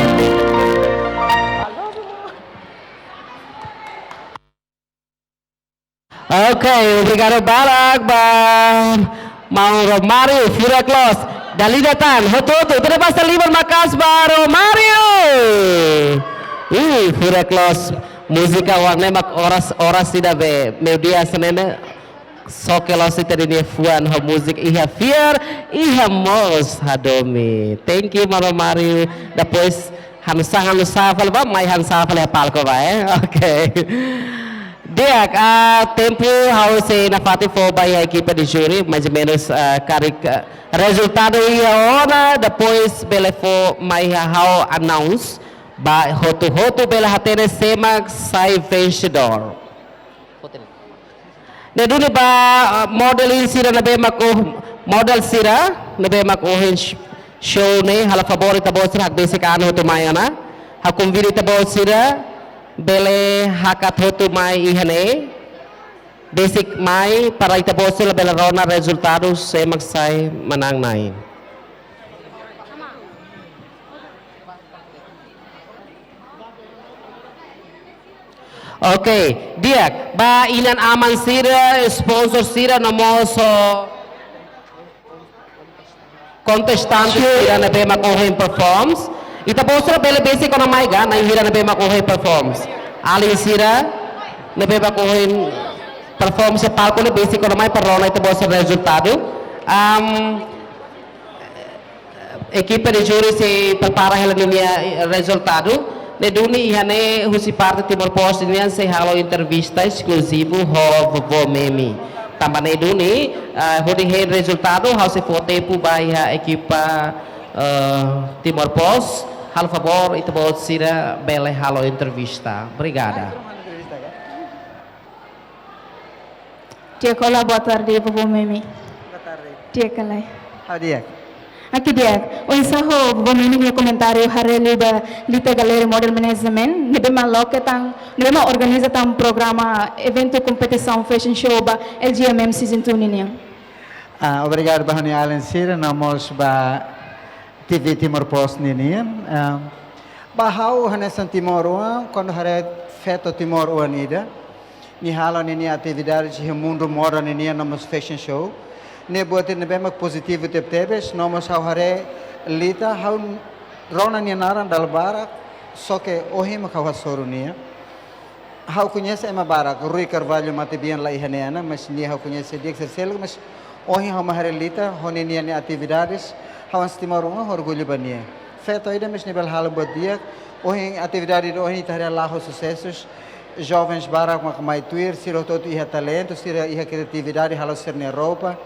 Ok, obrigadu barak ba maun Romário, furak loos. Dala ida tan, hotu-hotu, ita basa liman maka'as ba Romário. Ih, furak loos. Múzika oan ne'e mak oras, oras ida be, meiudia hanesan ne'e. Xoke loos ita-nia fuan ho múzika iha fiar, iha mós hadomi. Thank you, maun Romário. Depois, hanu'usá, hanu'usá fali bá, mai hanu'usá fali iha palku bá, eh? Ok. Di'ak, ah, tempu ha'u sei nafatin fó ba iha ekipa de júri, mais ou menus, ah, karik, ah, rezultadu iha ona, depois bele fó mai iha ha'u announce, ba hotu-hotu bele hatene sé mak sai vensedór. Ne'e duni ba, ah, model sira ne'ebé mak, oh, model sira ne'ebé mak ohin sh-, show ne'e, halo favór ita-boot sira hakbesik an hotu mai ona. Ha'u konvida ita-boot sira bele hakat hotu mai iha ne'e. Besik mai para ita-boot sira bele rona rezultadu sé mak sai manán-na'in. Ok, di'ak, ba inan-aman sira, sponsor sira, no mós, oh, kontestante sira ne'ebé mak ohin performs. Ita-boot sira bele besik ona mai ka, na'in hira ne'ebé mak ohin performs. Alin sira ne'ebé mak ohin performs iha palku ne'e besik ona mai para rona ita-boot sira rezultadu. Am, ekipa de júri sei prepara hela ninia, eh, rezultadu. Ne'e duni iha ne'e husi parte Timor Post nian sei halo entrevista eskluzivu ho Vovó Memi. Tanba ne'e duni, eh, hodi hein rezultadu, ha'u sei fó tempu ba iha ekipa, eh, Timor Post. Halo favór, ita-boot sira bele halo entrevista. Obrigada. Di'ak, olá, boa tarde, Vovó Memi. Boa tarde. Di'ak ka lae? Ha'u di'ak. Oke, di'ak. Oinsá ho Vovó Memi nia komentáriu haree liu ba Lita Gallery Model Management, ne'ebé mak loke tan, ne'ebé mak organiza tan programa eventu kompetisaun fashion show ba L G M M season two ninian? Ah, obrigadu ba ha'u-nia alin sira, no mós ba T V Timor Post ninian. Ah, ba ha'u hanesan timoroan, kuandu haree feto timoroan ida, nia halo ninia atividade iha mundu moda ninian no mós fashion show. Ne'e buat ida ne'ebé mak pozitivu tebetebes, no mós ha'u haree Lita, ha'u rona nia naran dala barak, só ke ohin mak ha'u hasoru nia. Ha'u koñese ema barak, Rui Carvalho matebian la iha ne'e ona, mas nia ha'u koñese di'ak sira seluk, mas ohin ha'u mai haree Lita, ho ninia atividades, ha'u hanesan timoroan orgullu ba nia. Feto ida mas nia bele halo buat di'ak, ohin atividade ida ohin ita haree la ho susesu, jovens barak mak mai tuir, sira hotu-hotu iha talentu, sira iha kriatividade, halo sira-nia roupa,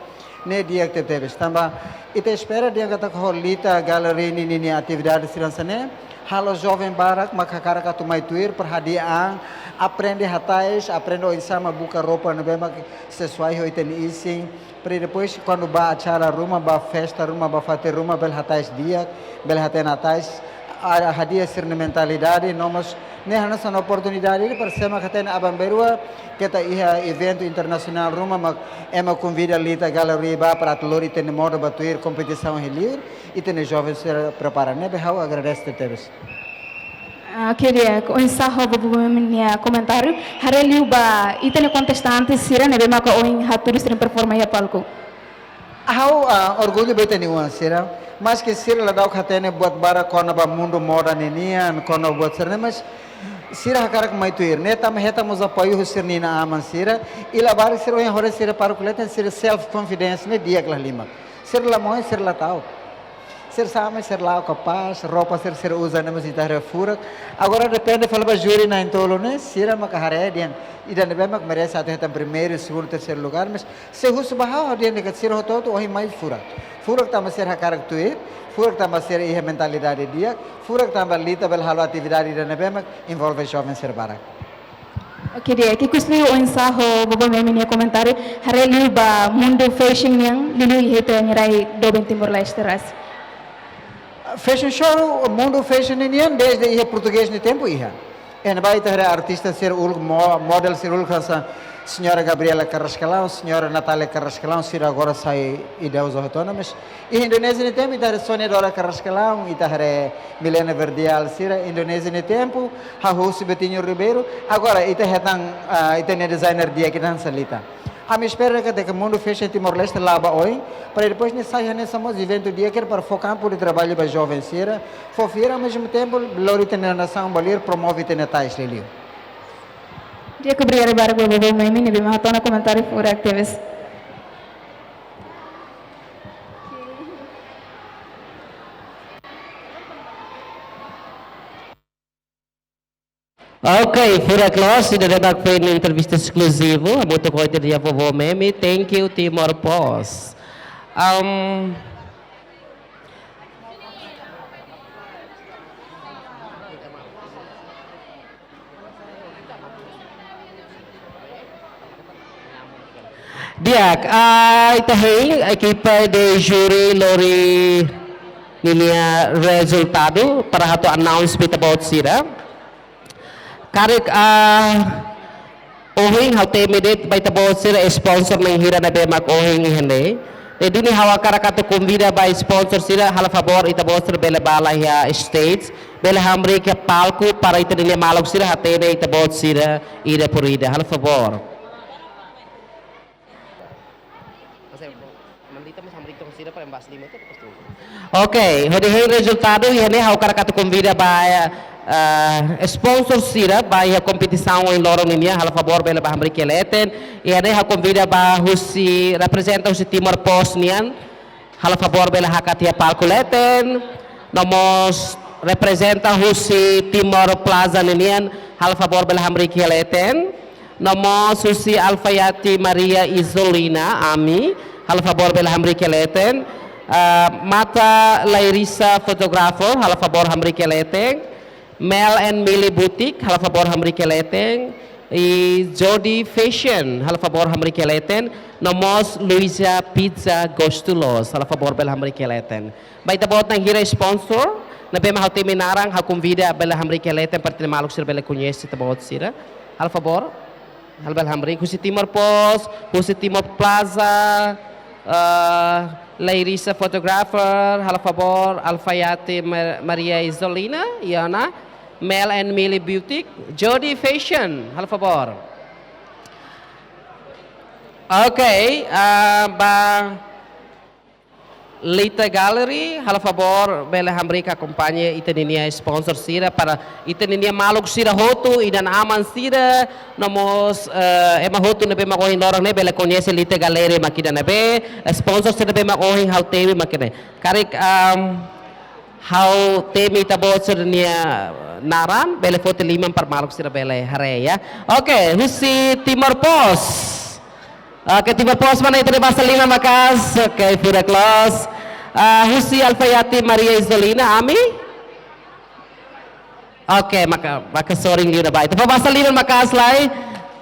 ne'e di'ak tebetebes. Tanba, ita espera di'ak katak ho Lita Gallery ninia atividade sira hanesan ne'e, halo joven barak mak hakarak atu mai tuir, para hadi'a an, aprende hatais, aprende oinsá mak buka roupa ne'ebé mak sesuai ho ita-nia isin, para depois, kuandu ba acara ruma, ba festa ruma, ba fatin ruma, bele hatais di'ak, bele hatene hatais, a-, hadi'a sira-nia mentalidade, no mós Ne'e hanesan oportunidade ida para sira mak hatene aban-bainrua keta iha eventu internasionál ruma mak ema konvida Lita Gallery ba para atu lori ita-nia moda ba tuir kompetisaun iha liur, ita-nia joven sira prepara. Ne'ebé ha'u agradese tebes. Ah, oke, di'ak, oinsá ho Vovó Meme nia komentáriu, haree liu ba ita-nia kontestante sira ne'ebé maka ohin hatudu sira-nia performa iha palku? Ha'u, ah, orgullu ba ita-nia oan sira, maski sira la da'uk hatene buat barak kona-ba mundu moda ninian, kona-ba buat sira-ne'e, mas sira hakarak mai tuir. Ne'e tanba hetan mós apoiu husi sira-nia inan-aman sira, i labarik sira ohin haree sira palku leten, sira self confidence ne'e di'ak la halimar. Sira la moe, sira la ta'uk. Sira sabe, sira la'o kapás, roupa sira, sira uza ne'e mós ita haree furak. Agora depende fali ba júri na'in-tolu ne'e, sira maka haree dehan ida ne'ebé mak merese atu hetan primeiru, segundu, terseiru lugar, mas se husu ba ha'u, ha'u dehan katak sira hotu-hotu ohin mai furak. Furak tanba sira hakarak tuir, furak tanba sira iha mentalidade di'ak, furak tanba Lita bele halo atividade ida ne'ebé mak envolve joven sira barak. Oke, di'ak, ikus liu oinsá ho Vovó Meme nia komentáriu, haree liu ba mundu fashion nian, liuliu iha ita-nia rai doben Timor-Leste rasik. Fashion show, mundu fashion nian, dezde iha portugés nia tempu iha. Iha ne'ebá ita haree artista sira uluk, mo-, model sira uluk hanesan Señora Gabriela Carrascalão, Señora Natália Carrascalão, sira agora sai idoza hotu ona, mas iha Indonézia nia tempu, ita haree Sonia Dora Carrascalão, ita haree Milena Verdial, sira Indonézia nia tempu, hahú husi Betinho Ribeiro, agora ita hetan, ah, ita-nia designer di'ak ida hanesan Lita. Ami espera katak mundu fashion Timor-Leste la'o ba oin, para depois ne'e sai hanesan mós eventu di'ak ida para fó kampu de traballu ba joven sira, fó fiar ao mesmo tempo, lori ita-nia nasaun ba liur, promove ita-nia tais liuliu. Di'ak, obrigada barak ba Vovó Meme, ne'ebé mak hato'o ona komentáriu furak tebes. Ok, furak loos, ida-ne'e mak foin entrevista eskluzivu, hamutuk ho ita-nia Vovó Meme, thank you Timor Post. Um, Di'ak, ah, ita hein ekipa de júri lori ninia rezultadu para atu announce ba ita-boot sira. Karik, ah, ohin ha'u temi de'it ba ita-boot sira sponsor na'in hira ne'ebé mak ohin iha ne'e. Ne'e duni ha'u hakarak atu konvida ba sponsor sira, halo favór ita-boot sira bele bá lai iha stage, bele hamriik iha palku para ita-nia maluk sira hatene ita-boot sira ida por ida. Halo favór. Ok, hodi hein rezultadu iha ne'e ha'u hakarak atu konvida ba, eh, sponsor sira ba iha kompetisaun ohin loron ninian, halo favór bele bá hamriik iha leten. Iha ne'e ha'u konvida ba husi, reprezenta husi Timor Post nian, halo favór bele hakat iha palku leten. No mós reprezenta husi Timor Plaza ninian, halo favór bele hamriik iha leten. No mós husi Alfaiate Maria Isolina, ami, halo favór bele hamriik iha leten. Ah, Mata Lairisa Photographer, halo favór hamriik iha leten. Mel and Millie Boutique, halo favór hamriik iha leten. I Jody Fashion, halo favór hamriik iha leten. No mós Luisa Pizza Gostu Loos, halo favór bele hamriik iha leten. Ba ita-boot na'in hira sponsor ne'ebé mak ha'u temi naran, ha'u konvida bele hamriik iha leten para ita-nia maluk sira bele koñese ita-boot sira. Halo favór. Halo bele hamriik husi Timor Post, husi Timor Plaza, eh, Lairisa Photographer, halo favór, Alfaiate Mar-, Maria Isolina, iha ona, Mel and Millie Boutique, Jody Fashion, halo favór. Ok, ah, ba Lita Gallery, halo favór bele hamriik akompaña ita-nia sponsor sira para ita-nia maluk sira hotu, inan-aman sira, no mós, eh, ema hotu ne'ebé mak ohin loron ne'e bele koñese Lita Gallery mak ida ne'ebé, sponsor sira ne'ebé mak ohin ha'u temi mak ne'e. Karik, um, ha'u temi ita-boot sira-nia naran, bele foti liman para maluk sira bele haree, ya. Ok, husi Timor Post. Ok, Timor Post mana ita-nia basa liman maka'as. Ok, furak loos. Ah, husi Alfaiate Maria Isolina, ami? Ok, maka, maka sorin liu ona ba ita. Fó basa liman maka'as lai.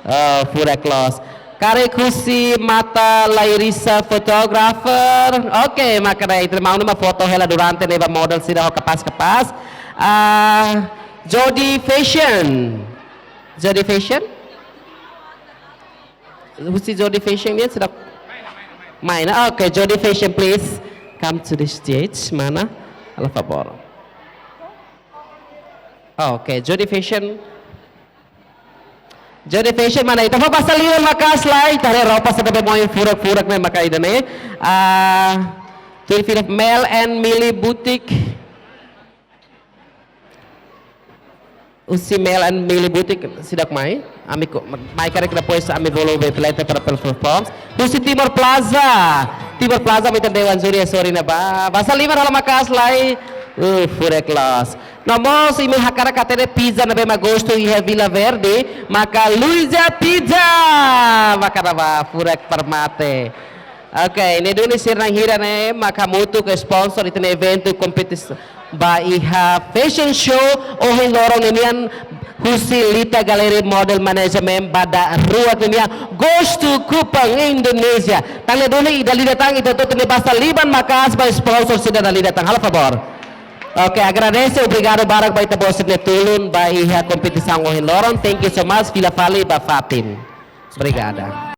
Oh, furak loos. Karik husi Mata Lairisa Photographer. Ok, maka ita-nia maun ne'e mak foto hela durante ne'e ba model sira ho kapás-kapás. Ah, Jody Fashion. Jody Fashion? Husi Jody Fashion nian seidauk mai ona? Oke, Jody Fashion, please come to the stage, mana? Halo favór. Oke, Jody Fashion. Jody Fashion mana? Ita fó basa liman maka'as lai, ita haree roupa sira ne'ebé mak oin furak-furak ne'e maka ida-ne'e. Ah, tuir fila Mel and Millie Boutique. Husi Mel and Millie Boutique seidauk mai. Ami ko-, mai karik depois ami bolu be plete para performance. Husi Timor Plaza. Timor Plaza, ami tenke wan juri, eh, sorry ne'ebá. Basa liman halo maka'as lai. Uh, furak loos. No mós imi hakarak hatene pizza ne'ebé mak gostu iha Vila Verde, maka Luiza Pizza. Maka ne'ebá furak para mate. Oke, ne'e duni sira na'in hira ne'e maka hamutuk sponsor ita-nia eventu kompetisi ba iha fashion show ohin loron ninian husi Lita Gallery Model Management ba daruak ninian Gostu Kupang Indonesia. Tan ne'e duni ida-idak tan ita hotu tenke basa liman maka'as ba sponsor sira ida-idak tan. Halo favór. Oke, agradese, obrigadu barak ba ita-boot sira-nia tulun ba iha kompetisaun ohin loron. Thank you so much. Fila fali ba fatin. Obrigada.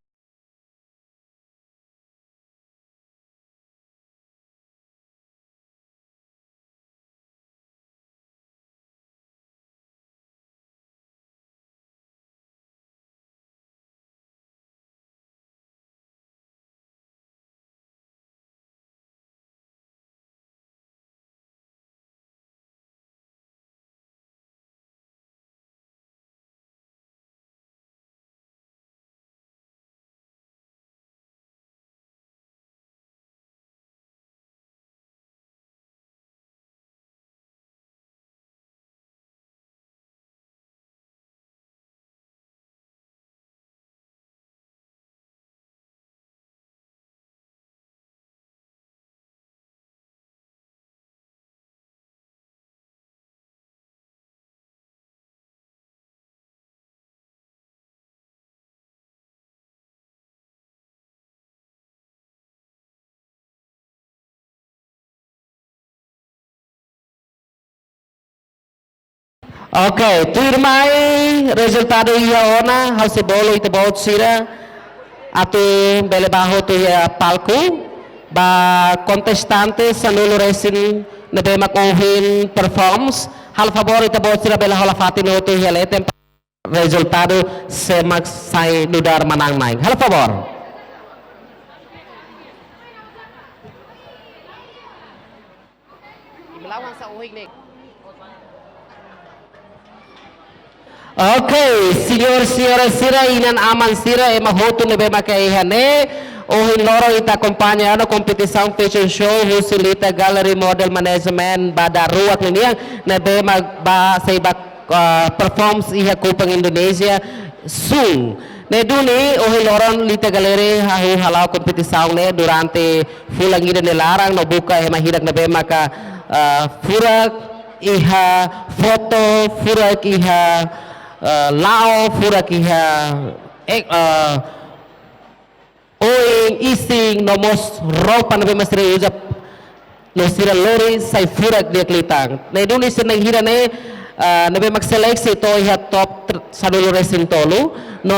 Oke, tuirmai rezultadu iha ona, ha'u sei bolu ita-boot sira atu bele bá hotu iha palku, ba kontestante sanulu-resin ne'ebé mak ohin performs, halo favór ita-boot sira bele hola fatin hotu iha leten rezultadu sé mak sai nu'udar manán-na'in. Halo favór. Oke, señór, señora sira, inan-aman sira, ema hotu ne'ebé maka iha ne'e, ohin loron ita akompaña ona kompetisaun fashion show husi Lita Gallery Model Management ba daruak ninian, ne'ebé mak ba sei ba, ah, performs iha Kupang Indonesia, sun. Ne'e duni, ohin loron Lita Gallery hahú hala'o kompetisaun ne'e durante fulan ida nia laran no buka ema hirak ne'ebé maka, ah, furak iha foto, furak iha, ah, la'o, furak iha, eh, ah, oin, isin, no mós roupa ne'ebé mak sira uza no sira lori sai furak di'ak liután. Ne'e duni sira na'in hira ne'e, ah, ne'ebé mak seleksi to'o iha top tr-, sanulu-resin-tolu. No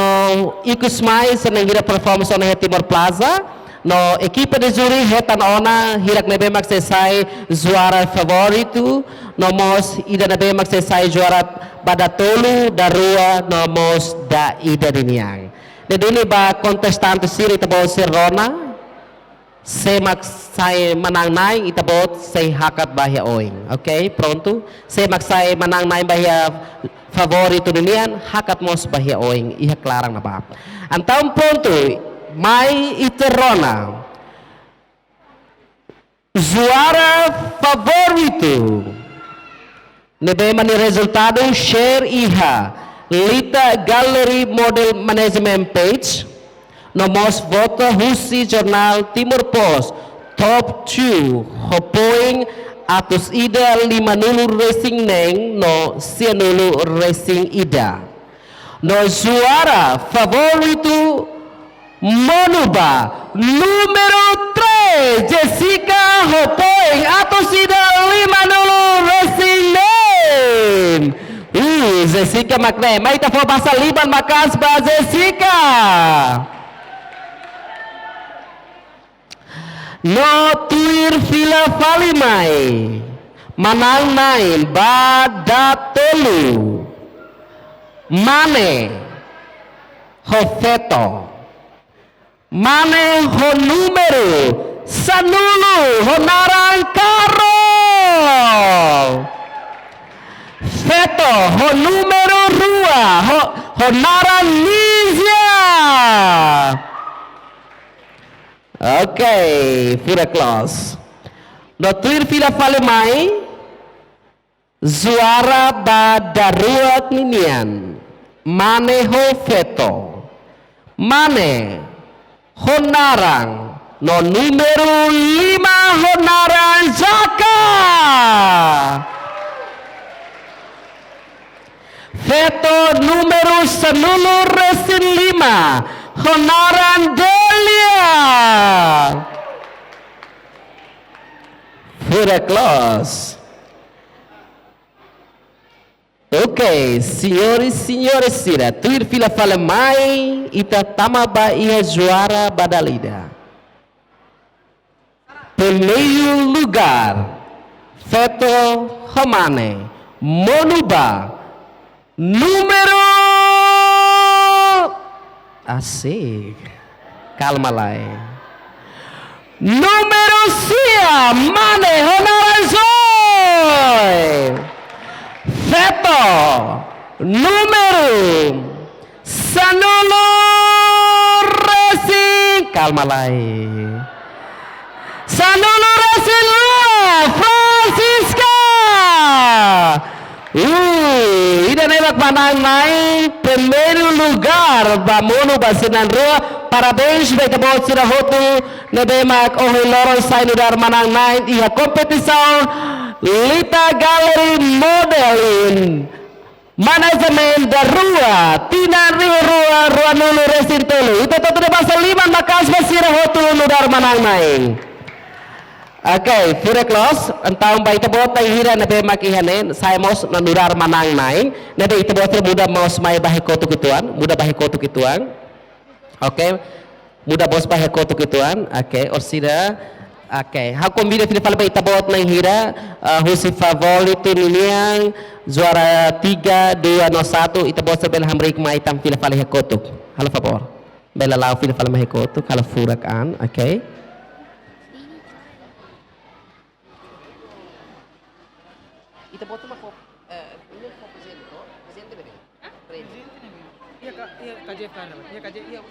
ikus mai sira na'in hira perform ona iha Timor Plaza. No ekipa de júri hetan ona hirak ne'ebé mak sei sai juara favoritu. No mós ida ne'ebé mak sei sai juara ba datolu, darua, no mós daida ninian. Ne'e duni ba kontestante sira ita-boot sira rona. Sé mak sai manán-na'in ita-boot sei hakat ba iha oin. Oke, prontu. Sé mak sai manán-na'in ba iha favoritu ninian hakat mós ba iha oin. Iha klaran ne'ebá. Entaun prontu. Mai ita rona. Juara favoritu. Ne'ebé mak nia rezultadu share iha Lita Gallery Model Management page. No mós vota husi jornál Timor Post Top two ho poin atus ida limanulu-resin-neen no sianulu-resin-ida. No juara favoritu monu ba númeru três, Jessica ho poin atus ida limanulu-resin-neen. Ih, Jessica mak ne'e. Mai ita fó basa liman maka'as ba Jessica. No tuir fila fali mai. Manán-na'in ba datolu. Mane ho feto. Mane ho númeru sanulu ho naran Carol. Feto ho númeru rua ho, ho naran Nizia. Ok, furak loos. No tuir fila fali mai. Juara ba daruak ninian, mane ho feto. Mane ho naran no númeru lima ho naran Jaka. Feto númeru sanulu resin lima ho naran Delia. Furak loos. Ok, señores, señoras sira, tuir fila fali mai, ita tama ba iha juara ba dala ida. Primeiru lugar, feto ho mane, monu ba númeru Asik. Kalma lai. Númeru sia, mane ho naran Joy. Feto, númeru sanulu resin. Kalma lai. Sanulu resin rua, Francisca. Uh, ida-ne'e mak manán-na'in, primeiru lugar, ba monu ba sira na'in-rua. Parabéns ba ita-boot sira hotu ne'ebé mak ohin loron sai nu'udar manán-na'in iha kompetisaun Lita Gallery Modeling Management daruak, tinan rihun rua, ruanulu resin tolu. Ita hotu basa liman maka'as ba sira hotu nu'udar manán-na'in. Ok, furak loos, entaun ba ita-boot na'in hira ne'ebé mak iha ne'e, sai mós nu'udar manán-na'in, ne'ebé ita-boot muda mós mai ba iha kotuk uitoan, muda ba iha kotuk uitoan. Ok, muda mós ba iha kotuk uitoan, ok, orsida, ok. Ha'u konvida fila fali ba ita-boot na'in hira, ah, husi favoritu ninian, juara tiga, dua no satu, ita-boot sira bele hamriik mai tan fila fali iha kotuk. Halo favór. Bele la'o fila fali mai iha kotuk, halo furak an, ok. Ita-boot mak fó, eh, imi fó prezente, to? Prezente ne'ebé? Prezente ne'ebé? Iha ka, iha K J F kan, iha K J F, iha, iha,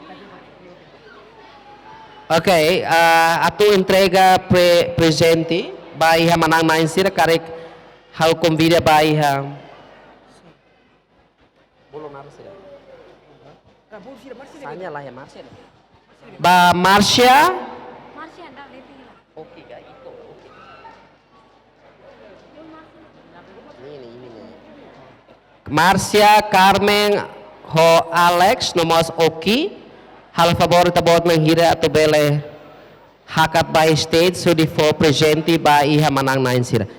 iha K J F, iha. Ok, ah, atu entrega pre-, prezente ba iha manán-na'in sira karik ha'u konvida ba iha. Bolu naran sira. Sanya lah ya, Marsha. Ba Marsha. Marsha, ndak, dia tinggal. Oke, ga iko, oke. Ini, ini, ini. Marsha, Carmen, ho Alex, no mós Oki. Halo favór ita-boot na'in hira atu bele hakat ba stage, hodi fó prezente ba iha manán-na'in sira.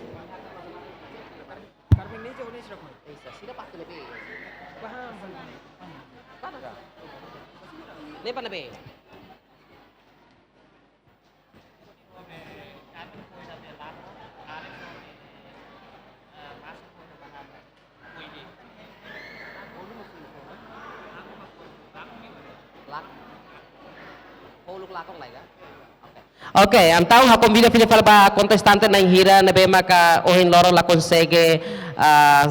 Lak-, uluk lakon lai ka? Oke. Oke, entaun ha'u konvida fila fali ba kontestante na'in hira ne'ebé maka ohin loron la konsege, ah,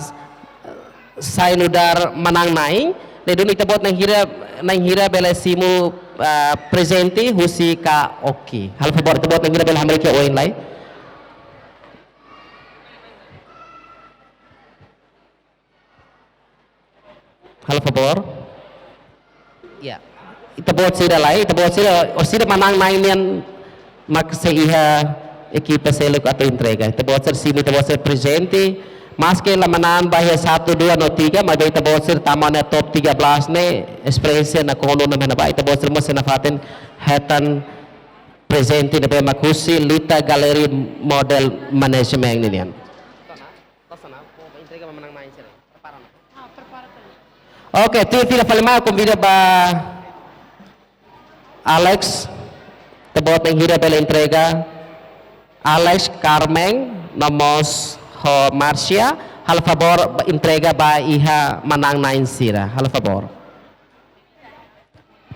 sai nu'udar manán-na'in. Ne'e duni ita-boot na'in hira, na'in hira bele simu, ah, prezente husi Kak Oki. Halo favór, ita-boot na'in hira bele hamriik iha oin lai. Halo favór. Ya. Ita-boot sira lai, ita-boot sira, orsida manán-na'in nian mak sei iha ekipa seluk atu entrega. Ita-boot sira simu, ita-boot sira prezente. Maske la manán ba iha satu, dua no tiga, maibé ita-boot sira tama ona top tiga belas ne'e, esperiénsia nakonu ona mai ne'ebá, ita-boot sira mós sei nafatin hetan prezente ne'ebé mak husi Lita Gallery Model Management ninian. Tos ona, tos ona, fó entrega ba manán. Oke, tuir fila fali mai konvida ba Alex, ita-boot na'in hira bele entrega. Alex, Carmen, no mós ho Marcia, halo favór entrega ba iha manán-na'in sira, halo favór.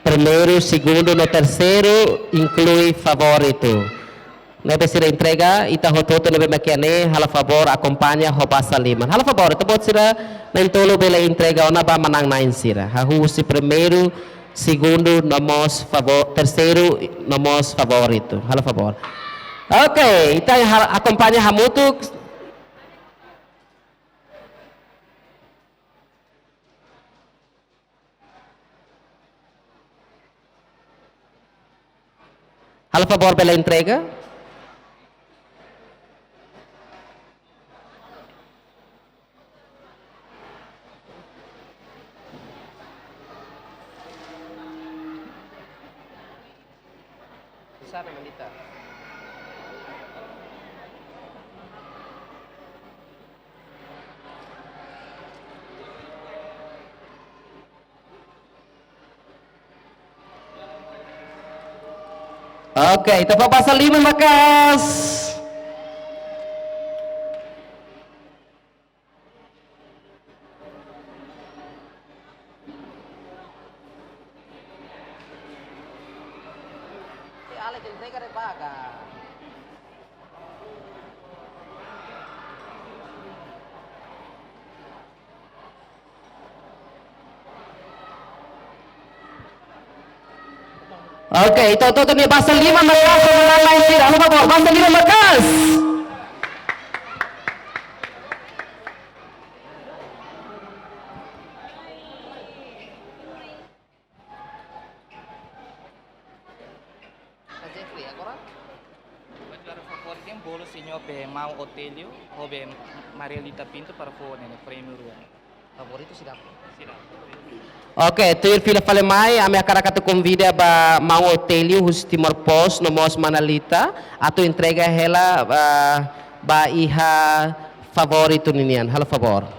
Primeiru, segundu no terseiru inklui favóritu. Ne'ebé sira entrega, ita hotu-hotu ne'ebé mak iha ne'e, halo favór akompaña ho basa liman. Halo favór, ita-boot sira na'in-tolu bele entrega ona ba manán-na'in sira. Hahú husi primeiru, segundu, no mós favó-, terseiru, no mós favóritu. Halo favór. Oke, ita ha-, akompaña hamutuk. Halo favór bele entrega. Sana, Melita. Oke, ita fó basa liman maka'as. Oke, ita hotu-hotu nia basa liman maka'as, manán-na'in sira. Halo favór, basa liman maka'as. Jeffrey, agora? Buat juara favorit yang bolu señor be mau Otelio, ho be Marielita Pinto para fó ne'e prémiu rua. Favoritu sira? Sira. Oke, tuir fila fali mai, ami hakarak atu konvida ba Maun Otelio husi Timor Post, no mós Marielita, atu entrega hela, ah, ba iha favoritu ninian. Halo favór.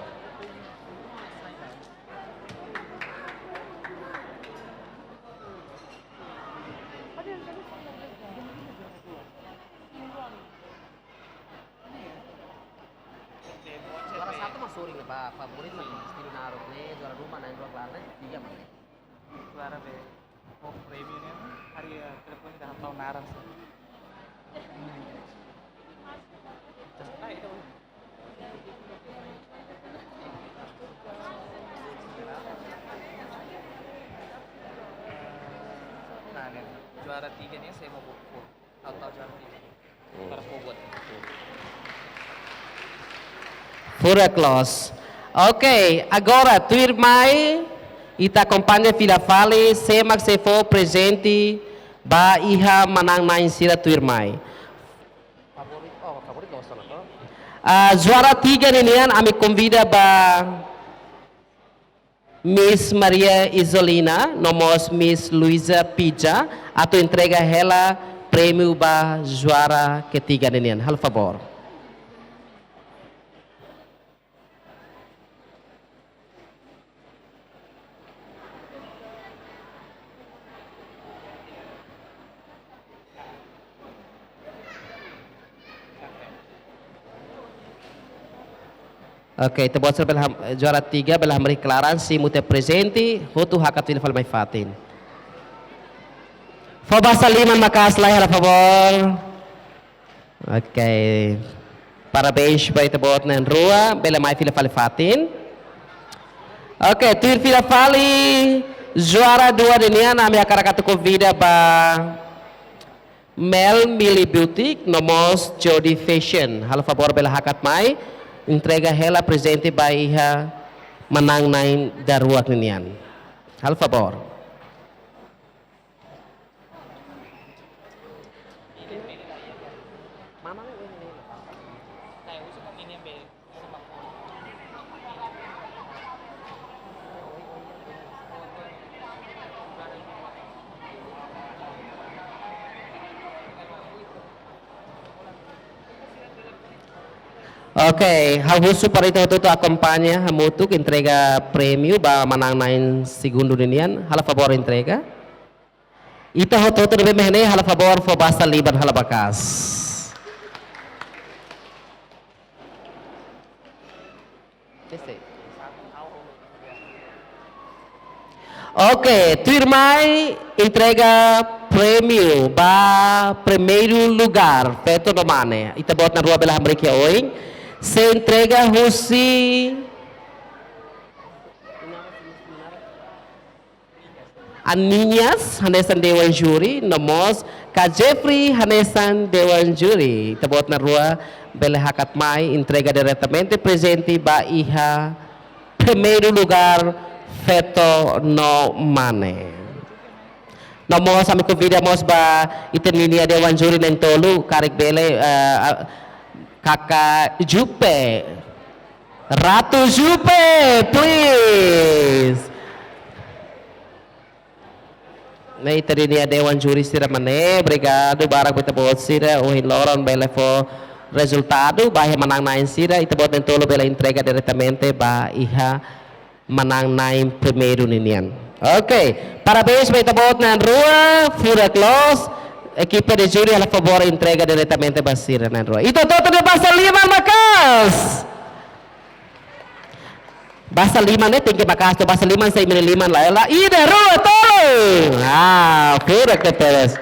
Juara satu mak sorin ba favorit mak iha, estilo naruk ne'e, juara dua mak na'in-rua klaran, tiga mak ne'e. Juara be, oh, prémiu ne'e, haree telefone dah tahu naran sih. Just, ah, itu. Nah, ne'e, juara tiga ne'e, saya mau buku. Tahu-tahu juara tiga. Hmm. Para fó buat. Furak loos. Oke, agora tuirmai ita akompaña fila fali, sé mak sei fó prezente ba iha manán-na'in sira tuirmai. Favorit, oh, favorit loos ona to. Ah, juara tiga ninian ami konvida ba Miss Maria Isolina, no mós Miss Luisa Pija, atu entrega hela prémiu ba juara ketiga ninian. Halo favór. Oke, ita-boot sira bele ham-, juara tiga bele hamriik klaran, simu tiha prezente, hotu hakat fila fali mai fatin. Fó basa liman maka'as lai, halo favór. Oke. Parabéns ba ita-boot na'in-rua, bele mai fila fali fatin. Oke, tuir fila fali, juara dua ninian, ami hakarak atu konvida ba Mel Mili Boutique, no mós Jody Fashion. Halo favór bele hakat mai, entrega hela prezente ba iha manán-na'in daruak ninian. Halo favór. Oke, ha'u husu para ita hotu-hotu akompaña hamutuk entrega prémiu ba manán-na'in segundu ninian, halo favór entrega. Ita hotu-hotu ne'ebé mak iha ne'e, halo favór fó basa liman halo maka'as. Oke, tuirmai entrega prémiu ba primeiru lugár, feto no mane. Ita-boot na'in-rua bele hamriik iha oin. Sei entrega husi Aninias, hanesan dewan júri, no mós Ka Jeffrey, hanesan dewan júri. Ita-boot na'in-rua bele hakat mai, entrega diretamente prezente ba iha primeiru lugár, feto no mane. No mós ami konvida mós ba ita-nia dewan júri na'in-tolu, karik bele, eh, Kaka Jupe. Ratu Jupe, please. Ne'e ita-nia dewan júri sira mak ne'e, obrigadu barak ba ita-boot sira, ohin loron bele fó rezultadu ba iha manán-na'in sira, ita-boot na'in-tolu bele entrega diretamente ba iha manán-na'in primeiru ninian. Oke, parabéns ba ita-boot na'in-rua, furak loos, ekipa de júri halo favór entrega diretamente ba sira na'in-rua. Ita hotu-hotu bele basa liman maka'as. Basa liman ne'e tenke maka'as, basa liman sei mene liman la, la, ida, rua, tolu. Ah, furak tebes.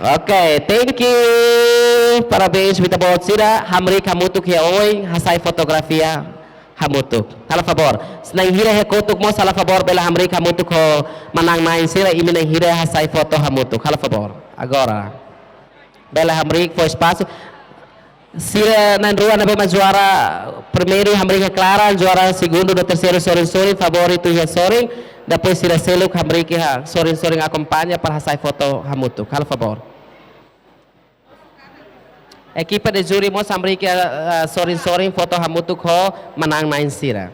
Oke, thank you. Parabéns ba ita-boot sira, hamriik hamutuk iha oin, hasai fotografia hamutuk. Halo favór. Se na'in hira iha kotuk mós, halo favór bele hamriik hamutuk ho manán-na'in sira, imi na'in hira hasai foto hamutuk. Halo favór. Agora. Bele hamriik fó espasu. Sira na'in-rua ne'ebé mak juara primeiru hamriik iha klaran, juara segundu no terseiru sorin-sorin, favoritu iha sorin. Depois sira seluk hamriik iha sorin-sorin akompaña para hasai foto hamutuk. Halo favór. Ekipa de júri mós hamriik iha, eh, sorin-sorin foto hamutuk ho manán-na'in sira.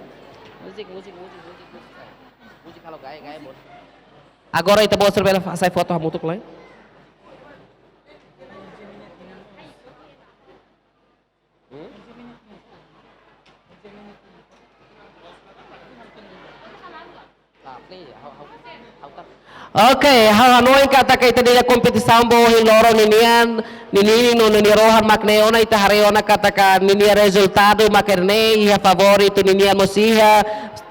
Agora ita-boot sira bele hasai foto hamutuk lai. Oke, ha'u hanoin katak ita-nia kompetisaun ba ohin loron ninian, ninin no ninia rohan mak ne'e ona, ita haree ona katak ninia rezultadu mak ne'e, iha favoritu ninian mós iha,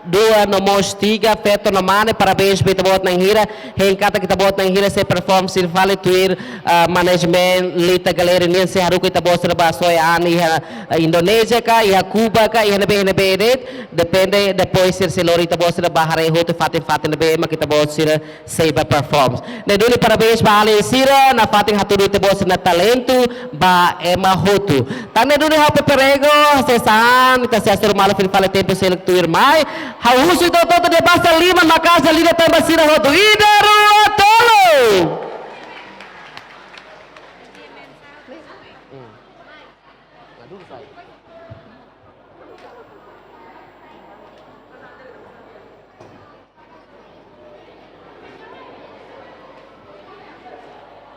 dua no mós tiga, feto no mane, parabéns ba ita-boot na'in hira, hein katak ita-boot na'in hira sei perform sira fali tuir, ah, management Lita Gallery nian sei haruka ita-boot sira ba soe an iha, ah, Indonézia ka, iha Kuba ka, iha ne'ebé, iha ne'ebé de'it, depende, depois sira sei lori ita-boot sira ba haree hotu fatin-fatin ne'ebé mak ita-boot sira sei ba perform. Ne'e duni parabéns ba alin sira, nafatin hatudu ita-boot sira-nia talentu ba ema hotu. Tan ne'e duni ha'u prepara, sesa an, ita sei hasoru malu fila fali tempu seluk tuirmai. Ha'u husu ita hotu-hotu bele basa liman maka'as, liman tanba sira hotu. Ida, rua, tolu.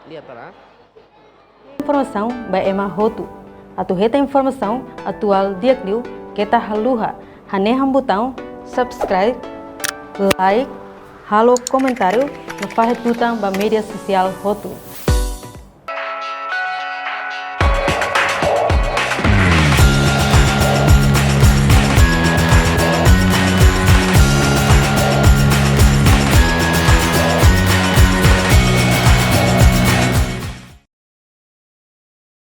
Lihat, para. Informasaun ba ema hotu. Atu hetan informasaun atuál di'ak liu, keta haluha hanehan butaun subscribe, like, halo komentáriu, no fahe tutan ba média sosiál hotu.